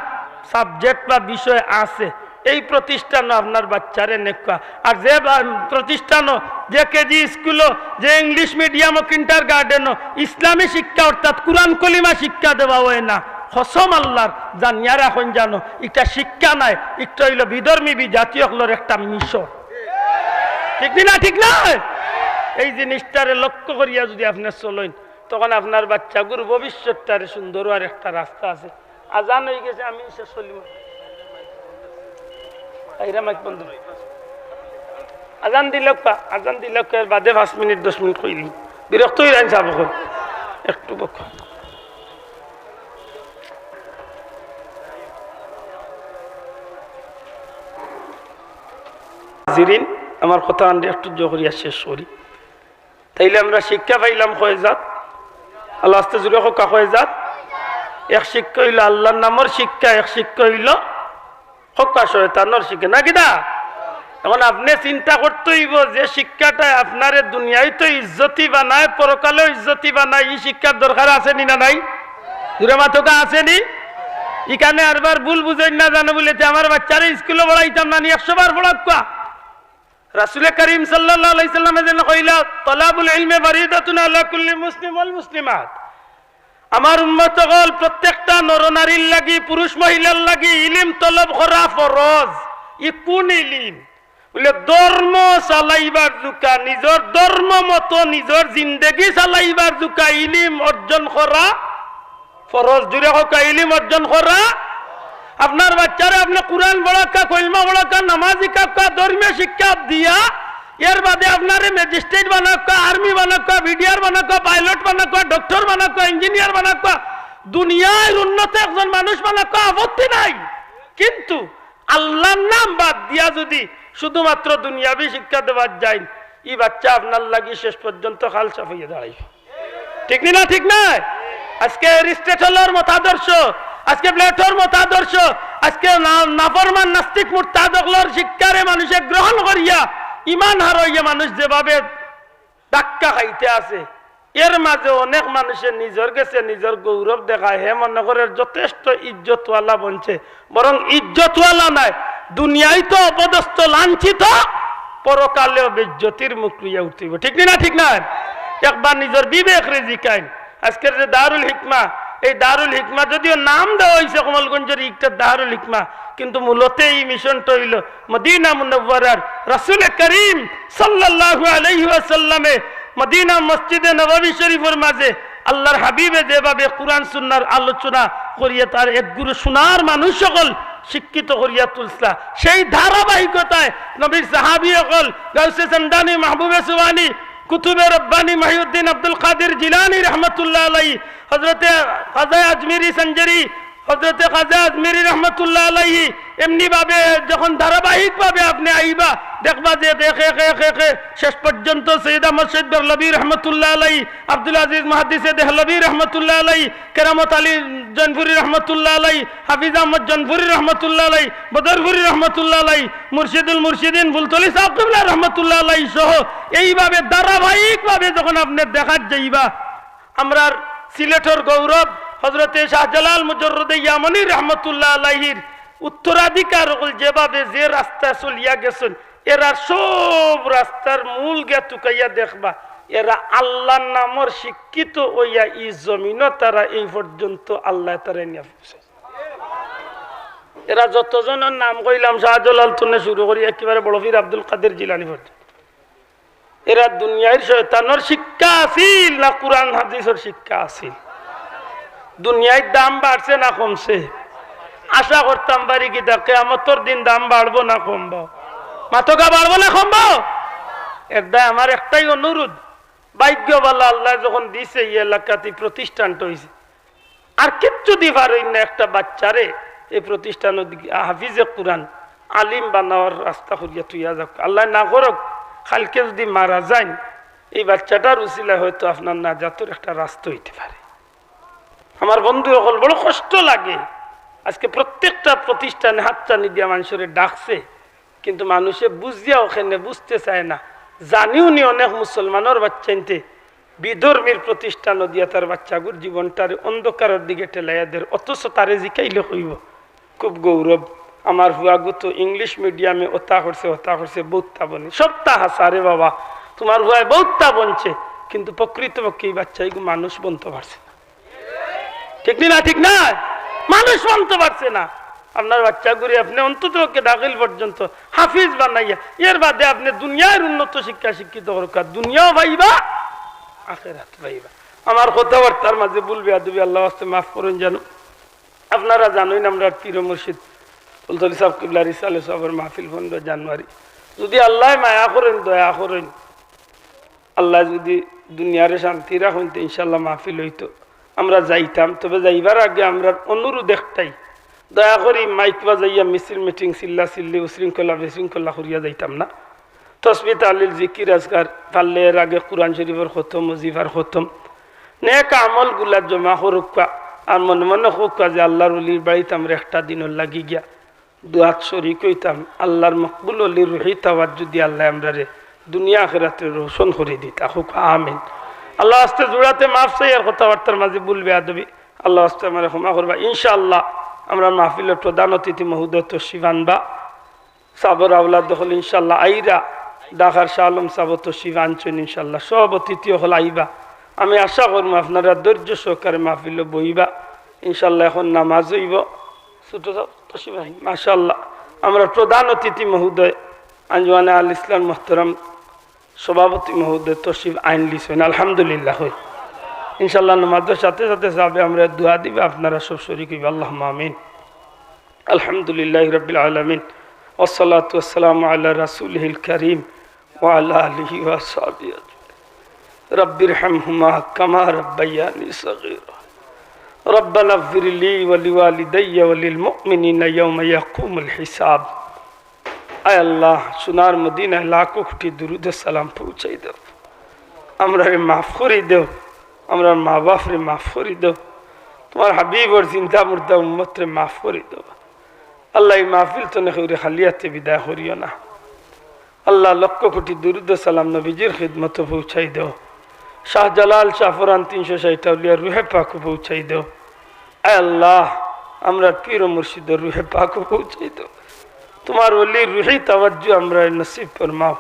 সাবজেক্ট বা বিষয় আছে, এই প্রতিষ্ঠানো আপনার বাচ্চারে নেউক্কা। আর যে বা-, প্রতিষ্ঠানো, যে কেজি স্কুলো, যে ইংলিশ মিডিয়ামো, কিন্ডারগার্ডেনো ইসলামী শিক্ষা অর্থাৎ কুরআন কলিমা শিক্ষা দেওয়া অয় না, কসম আল্লাহর, জানিয়া রাখইন জানো, ইটা শিক্ষা নায়, ইটা অইলো বিধর্মী বিজাতি অকলর একটা মিশন। ঠিক নি না? ঠিক নায়? এই জিনিসটারে লক্ষ্য করিয়া যুদি আপনে চলইন, তখন আপনার বাচ্চাগুর ভবিষ্যৎটারে সুন্দর অওয়ার একটা রাস্তা আছে। আজান অইগেছে, আমি শেষ করিলিমু। আইরা মাইক বন্ধ। আজান দিলাউক্কা, আজান দিলাউক্কা, এর বাদে পাঁচ মিনিট, দশ মিনিট কইলিমু। বিরক্ত অইরাইন সাব অকল। একটু বক। হাজিরিন, আমার কথা আনরে একটু জোর করিয়া শেষ করি। তাইলে আমরা শিক্ষা পাইলাম কয় জাত? আল্লাহ আস্তে জুরে কউক্কা, কয় জাত? এক শিক্ষা অইলো আল্লাহর নামর শিক্ষা, এক শিক্ষা অইলো হক্কা শয়তানর শিক্ষা, না কিতা? এখন আপনে চিন্তা করতে অইবো যে শিক্ষাটায় আপনারে দুনিয়াইতো ইজ্জতি বানায়, পরকালেও ইজ্জতি বানায়, ই শিক্ষার দরকার আছে নি না নাই? জুরে মাতউক্কা, আছে নি? ইখানে আরবার ভুল বুঝইন না জানো বুলে, তে আমার বাইচ্চারে স্কুলো পড়াইতাম না নি, একশো বার পড়াউক্কা। রাসুলে করিম সাল্লাল্লাহু আলাইহি সাল্লামে যেন কইলা, "তলাবুল ইলমে ফারিদাতুন আলা কুল্লি মুসলিম ওয়াল মুসলিমাত।" আমার উম্মত অকল, প্রত্যেকটা নরনারীর লাগি, পুরুষ মহিলার লাগি ইলিম তলব করা ফরজ। ই কুন ইলিম? বুলে, ধর্ম চালাইবার জুকা, নিজর ধর্ম মতো নিজর জিন্দেগি চালাইবার জুকা ইলিম অর্জন করা ফরজ। জুরে কউক্কা, ইলিম অর্জন করা। আপনার বাইচ্চারে আপনে কুরআন পড়াউক্কা, কলমা পড়াউক্কা, নামাজ হিকাউক্কা, ধর্মীয় শিক্ষা দিয়া, এর বাদে আপনারে ম্যাজিস্ট্রেট বানাউক্কা, আর্মি বানাউক্কা, বিডিআর বানাউক্কা, পাইলট বানাউক্কা, ডক্টর বানাউক্কা, ইঞ্জিনিয়ার বানাউক্কা, দুনিয়ার উন্নত একজন মানুষ বানাউক্কা, আপত্তি নাই। কিন্তু আল্লাহর নাম বাদ দিয়া যুদি শুধুমাত্র দুনিয়াবি শিক্ষা দেওয়াত যাইন, ই বাইচ্চা আপনার লাগি শেষ পর্যন্ত খালসা অইয়া দাঁড়াইবো। ঠিক নি না? ঠিক নায়? আজকে অ্যারিস্টটলর মতাদর্শ, আজকে প্লেটোর মতাদর্শ, আজকে না-, নাফরমান নাস্তিক মুরতাদ অকলর শিক্ষারে মানুষে গ্রহণ করিয়া ইমান হারাইয়া মানুষ যেভাবে ধাক্কা খাইতে আছে, এর মাঝে অনেক মানুষে নিজর গেছে নিজর গৌরব দেখায়, হে মনে করে যথেষ্ট ইজ্জতওয়ালা বনছে, বরং ইজ্জতওয়ালা নায়, দুনিয়াইতো অপদস্থ, লাঞ্ছিত, পরকালেও বেইজ্জতির মুখ লইয়া উঠতে অইবো। ঠিক নি না? ঠিক নায়? একবার নিজর বিবেকরে জিকাইন। আজকের যে দারুল হিকমা, এই দারুল হিকমা যদিও নাম দেওয়া অইছে কমলগঞ্জর একটা দারুল হিকমা, কিন্তু মূলত ই মিশনটা অইলো মদিনা মুনাওয়ারার রাসুলে করিম সাল্লাল্লাহু আলাইহি ওয়াসাল্লামে মদিনা মসজিদে নববী শরীফর মাঝে আল্লাহর হাবিবে যেভাবে কুরআন সুন্নাহর আলোচনা করিয়া তার এক গুরু সোনার মানুষ অকল শিক্ষিত করিয়া তুলছলা, সেই ধারাবাহিকতায় নবীর সাহাবী অকল, গাউসে সান্দানি, মাহবুবে সুবহানি, কুতুবে রব্বানি মহিউদ্দিন আব্দুল কাদির জিলানী রহমতুল্লাহ আলাইহি, হযরতে খাজা আজমিরি সঞ্জরি, হযরতে খাজা আজমিরি রহমতুল্লাহ আলাইহি, এমনি ভাবে যখন ধারাবাহিক ভাবে আপনে আইবা, দেখবা যে এক, এক, এক, এক, এক, শেষ পর্যন্ত সৈয়দ আহমদ শহীদ বেরলভী রহমতুল্লাহ আলাইহি, আব্দুল আজিজ মুহাদ্দিসে দেহলভী রহমতুল্লাহ আলাইহি, কেরামত আলী জৈনপুরী রহমতুল্লাহ আলাইহি, হাফিজ আহমদ জৈনপুরী রহমতুল্লাহ আলাইহি, বদরপুরী রহমতুল্লাহ আলাইহি, মুর্শিদুল মুর্শিদিন ফুলতলি সাহেব কিবলা রহমতুল্লাহ আলাইহি সহ এইভাবে ধারাবাহিক ভাবে যখন আপনে দেখাত যাইবা, আমরার সিলেটর গৌরব হযরতে শাহজালাল মুজাররদে ইয়ামনি রহমতুল্লাহ আলাইহির উত্তরাধিকার অকল যেভাবে যে রাস্তা চলিয়া গেছইন, এরা সব রাস্তার মূল গিয়া তুকাইয়া দেখবা, এরা আল্লাহর নামর শিক্ষিত অইয়া ই জমিনো তারা এই পর্যন্ত আল্লায় তারারে নিয়া পৌঁছাইছে। এরা যতজনর নাম কইলাম, শাহজালাল তনে শুরু করি একেবারে বড় পীর আব্দুল কাদের জিলানী পর্যন্ত, এরা দুনিয়ার শয়তানর শিক্ষা আছিল না কুরআন হাদিসর শিক্ষা আছিল? দুনিয়ার দাম বাড়ছে না কমছে? আশা করতাম পারি কিতা কিয়ামতর দিন দাম বাড়বো না কমবো? মাতউক্কা, বাড়বো না কমবো? এর দায় আমার একটাই অনুরোধ, ভাগ্য ভালা আল্লায় যখন দিছে ই এলাকাত ই প্রতিষ্ঠানটা অইছে, আর কিচ্ছু দি পারইন না একটা বাইচ্চারে এই প্রতিষ্ঠানো দি-, হাফিজে কুরআন, আলিম বানাওয়ার রাস্তা করিয়া থুইয়া যাউক। আল্লায় না করউক, কাইলকে যুদি মারা যাইন, এই বাইচ্চাটার উছিলায় হয়তো আপনার নাজাতর একটা রাস্তা অইতে পারে। আমার বন্ধু অকল, বড় কষ্ট লাগে। আজকে প্রত্যেকটা প্রতিষ্ঠানে হাতছানি দিয়া মানষরে ডাকছে, কিন্তু মানষে বুঝিয়াও কেনে বুঝতে চায় না। জানিও নি অনেক মুসলমানর বাইচ্চাইন্তে বিধর্মীর প্রতিষ্ঠানো দিয়া তার বাইচ্চাগুর জীবনটারে অন্ধকারর দিকে ঠেলাইয়া দের, অথচ তারে জিকাইলে কইবো, খুব গৌরব, আমার ফুয়াগু তো ইংলিশ মিডিয়ামে অতা করছে, অতা করছে, বউততা বনে। সবতা হাছা রে বাবা, তুমার ফুয়ায় বউততা বনছে, কিন্তু প্রকৃতপক্ষে ই বাইচ্চাইগু মানুষ বনতো পারছে না। ঠিক নি না? ঠিক না? মানুষ বনতো পারছে না। আপনার বাইচ্চাগুরে আপনে অন্তত পক্ষে দাখিল পর্যন্ত হাফিজ বানাইয়া, এর বাদে আপনে দুনিয়ার উন্নত শিক্ষা শিক্ষিত করউক্কা, দুনিয়াও পাইবা, আখেরাত পাইবা। আমার কথাবার্তার মাঝে ভুল বেয়াদবি আল্লার ওয়াস্তে মাফ করইন জানো। আপনারা জানইন, আমরার পীর মুর্শিদ ফুলতলি সাহেব কিবলার ইসালে সওয়াবর মাহফিল পনেরো জানুয়ারি। যুদি আল্লায় মায়া করইন, দয়া করইন, আল্লায় যুদি দুনিয়ারে শান্তি রাখইন, তে ইনশাআল্লাহ মাহফিল অইতো। আমরা যাইতাম, তবে যাইবার আগে আমরার অনুরোধ একটাই, দয়া করি মাইক বাজাইয়া মিছিল মিটিং, চিল্লা চিল্লি, উশৃঙ্খলা বিশৃঙ্খলা করিয়া যাইতাম না। তসবি, তাহলিল, জিকির, আজকার, পারলে এর আগে কুরআন শরীফর খতম, ওজিফার খতম, নেক আমলগুলা জমা করউক্কা। আর মনে মনে কউক্কা যে আল্লাহর ওলির বাড়িত আমরা একটা দিনর লাগি গিয়া দোয়াত শরিক অইতাম, আল্লাহর মকবুল ওলির রুহি তাওয়াজ্জু দিয়া আল্লায় আমরারে দুনিয়া আখিরাতরে রোশন করি দিতা। কউক্কা আমিন। আল্লাহর ওয়াস্তে জুড়াতে মাফ চাই আর কথাবার্তার মাঝে ভুল বেয়াদবি, আল্লাহর ওয়াস্তে আমারে ক্ষমা করবা। ইনশাআল্লাহ, আমরার মাহফিলর প্রধান অতিথি মহোদয় তশরিফ আনবা। সাবর আওলাদ অকল ইনশাআল্লাহ আইরা, ঢাকার শাহ আলম সাব তশরিফ আনছইন ইনশাআল্লাহ। সব অতিথি অকল আইবা। আমি আশা করমু আপনারা ধৈর্য সহকারে মাহফিলো বইবা। ইনশাআল্লাহ, এখন নামাজ অইবো। ছোট সাব তশরিফ আনইন, মাশাআল্লাহ। আমরার প্রধান অতিথি মহোদয় আঞ্জুমানে আল ইসলাম মোহতরম সভাপতি মহোদয় তশরিফ আনলিছইন, আলহামদুলিল্লাহ। অই ইনশাআল্লাহ, নামাজর সাথে সাথে সাবে আমরারে দোয়া দিবা, আপনারা সব শরিক অইবা। আল্লাহুম্মা আমিন। الحمد لله رب العالمين، والصلاة والسلام على رسوله الكريم وعلى آله وأصحابه أجمعين. رب ارحمهما كما ربياني صغيرا. ربنا اغفر لي ولوالدي وللمؤمنين يوم يقوم الحساب. আয় আল্লাহ, সোনার মদিনায় লাখো কোটি দুরুদ সালাম পৌঁছাই দেও। আমরারে মাফ করি দেও, আমরার মা বাপরে মাফ করি দেও, তুমার হাবিবর জিন্দা মুর্দা উম্মতরে মাফ করি দেও। আল্লাহ, ই মাহফিল তনে কেউরে খালি আতে বিদায় করিও না। আল্লাহ, লক্ষ কোটি দুরুদ সালাম নবীজির খিদমতো পৌঁছাই দেও। শাহজালাল, শাহপরান, তিনশো ষাইট আউলিয়ার রুহে পাকো পৌঁছাই দেও। আয় আল্লাহ, আমরার পীর ও মুর্শিদর রুহে পাকো পৌঁছাই দেও। তুমার ওলির রুহি তাওয়াজ্জু আমরারে নসিব ফরমাও।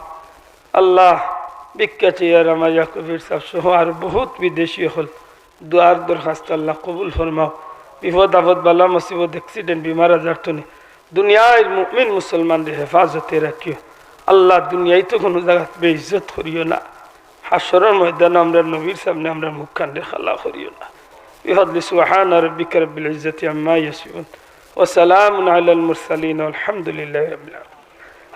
আল্লাহ, ভিক্ষা চাইয়ার আমার ইয়াকুব পীর সাব সহ আর বহুত বিদেশি অকল দোয়ার দরখাস্ত আল্লাহ কবুল ফরমাও। বিপদ আপদ, বালা মুসিবত, accident, বিমার আজার তনে দুনিয়ার মুমিন মুসলমানরে হেফাজতে রাখিও। আল্লাহ, দুনিয়াইতো কুনু জাগাত বেইজ্জত করিও না। হাশরর ময়দানো আমরার নবীর সামনে আমরার মুখখানরে কালা করিও না। بفضل سبحان ربك رب العزة عما يصفون، وسلام على المرسلين، والحمد لله رب العالمين.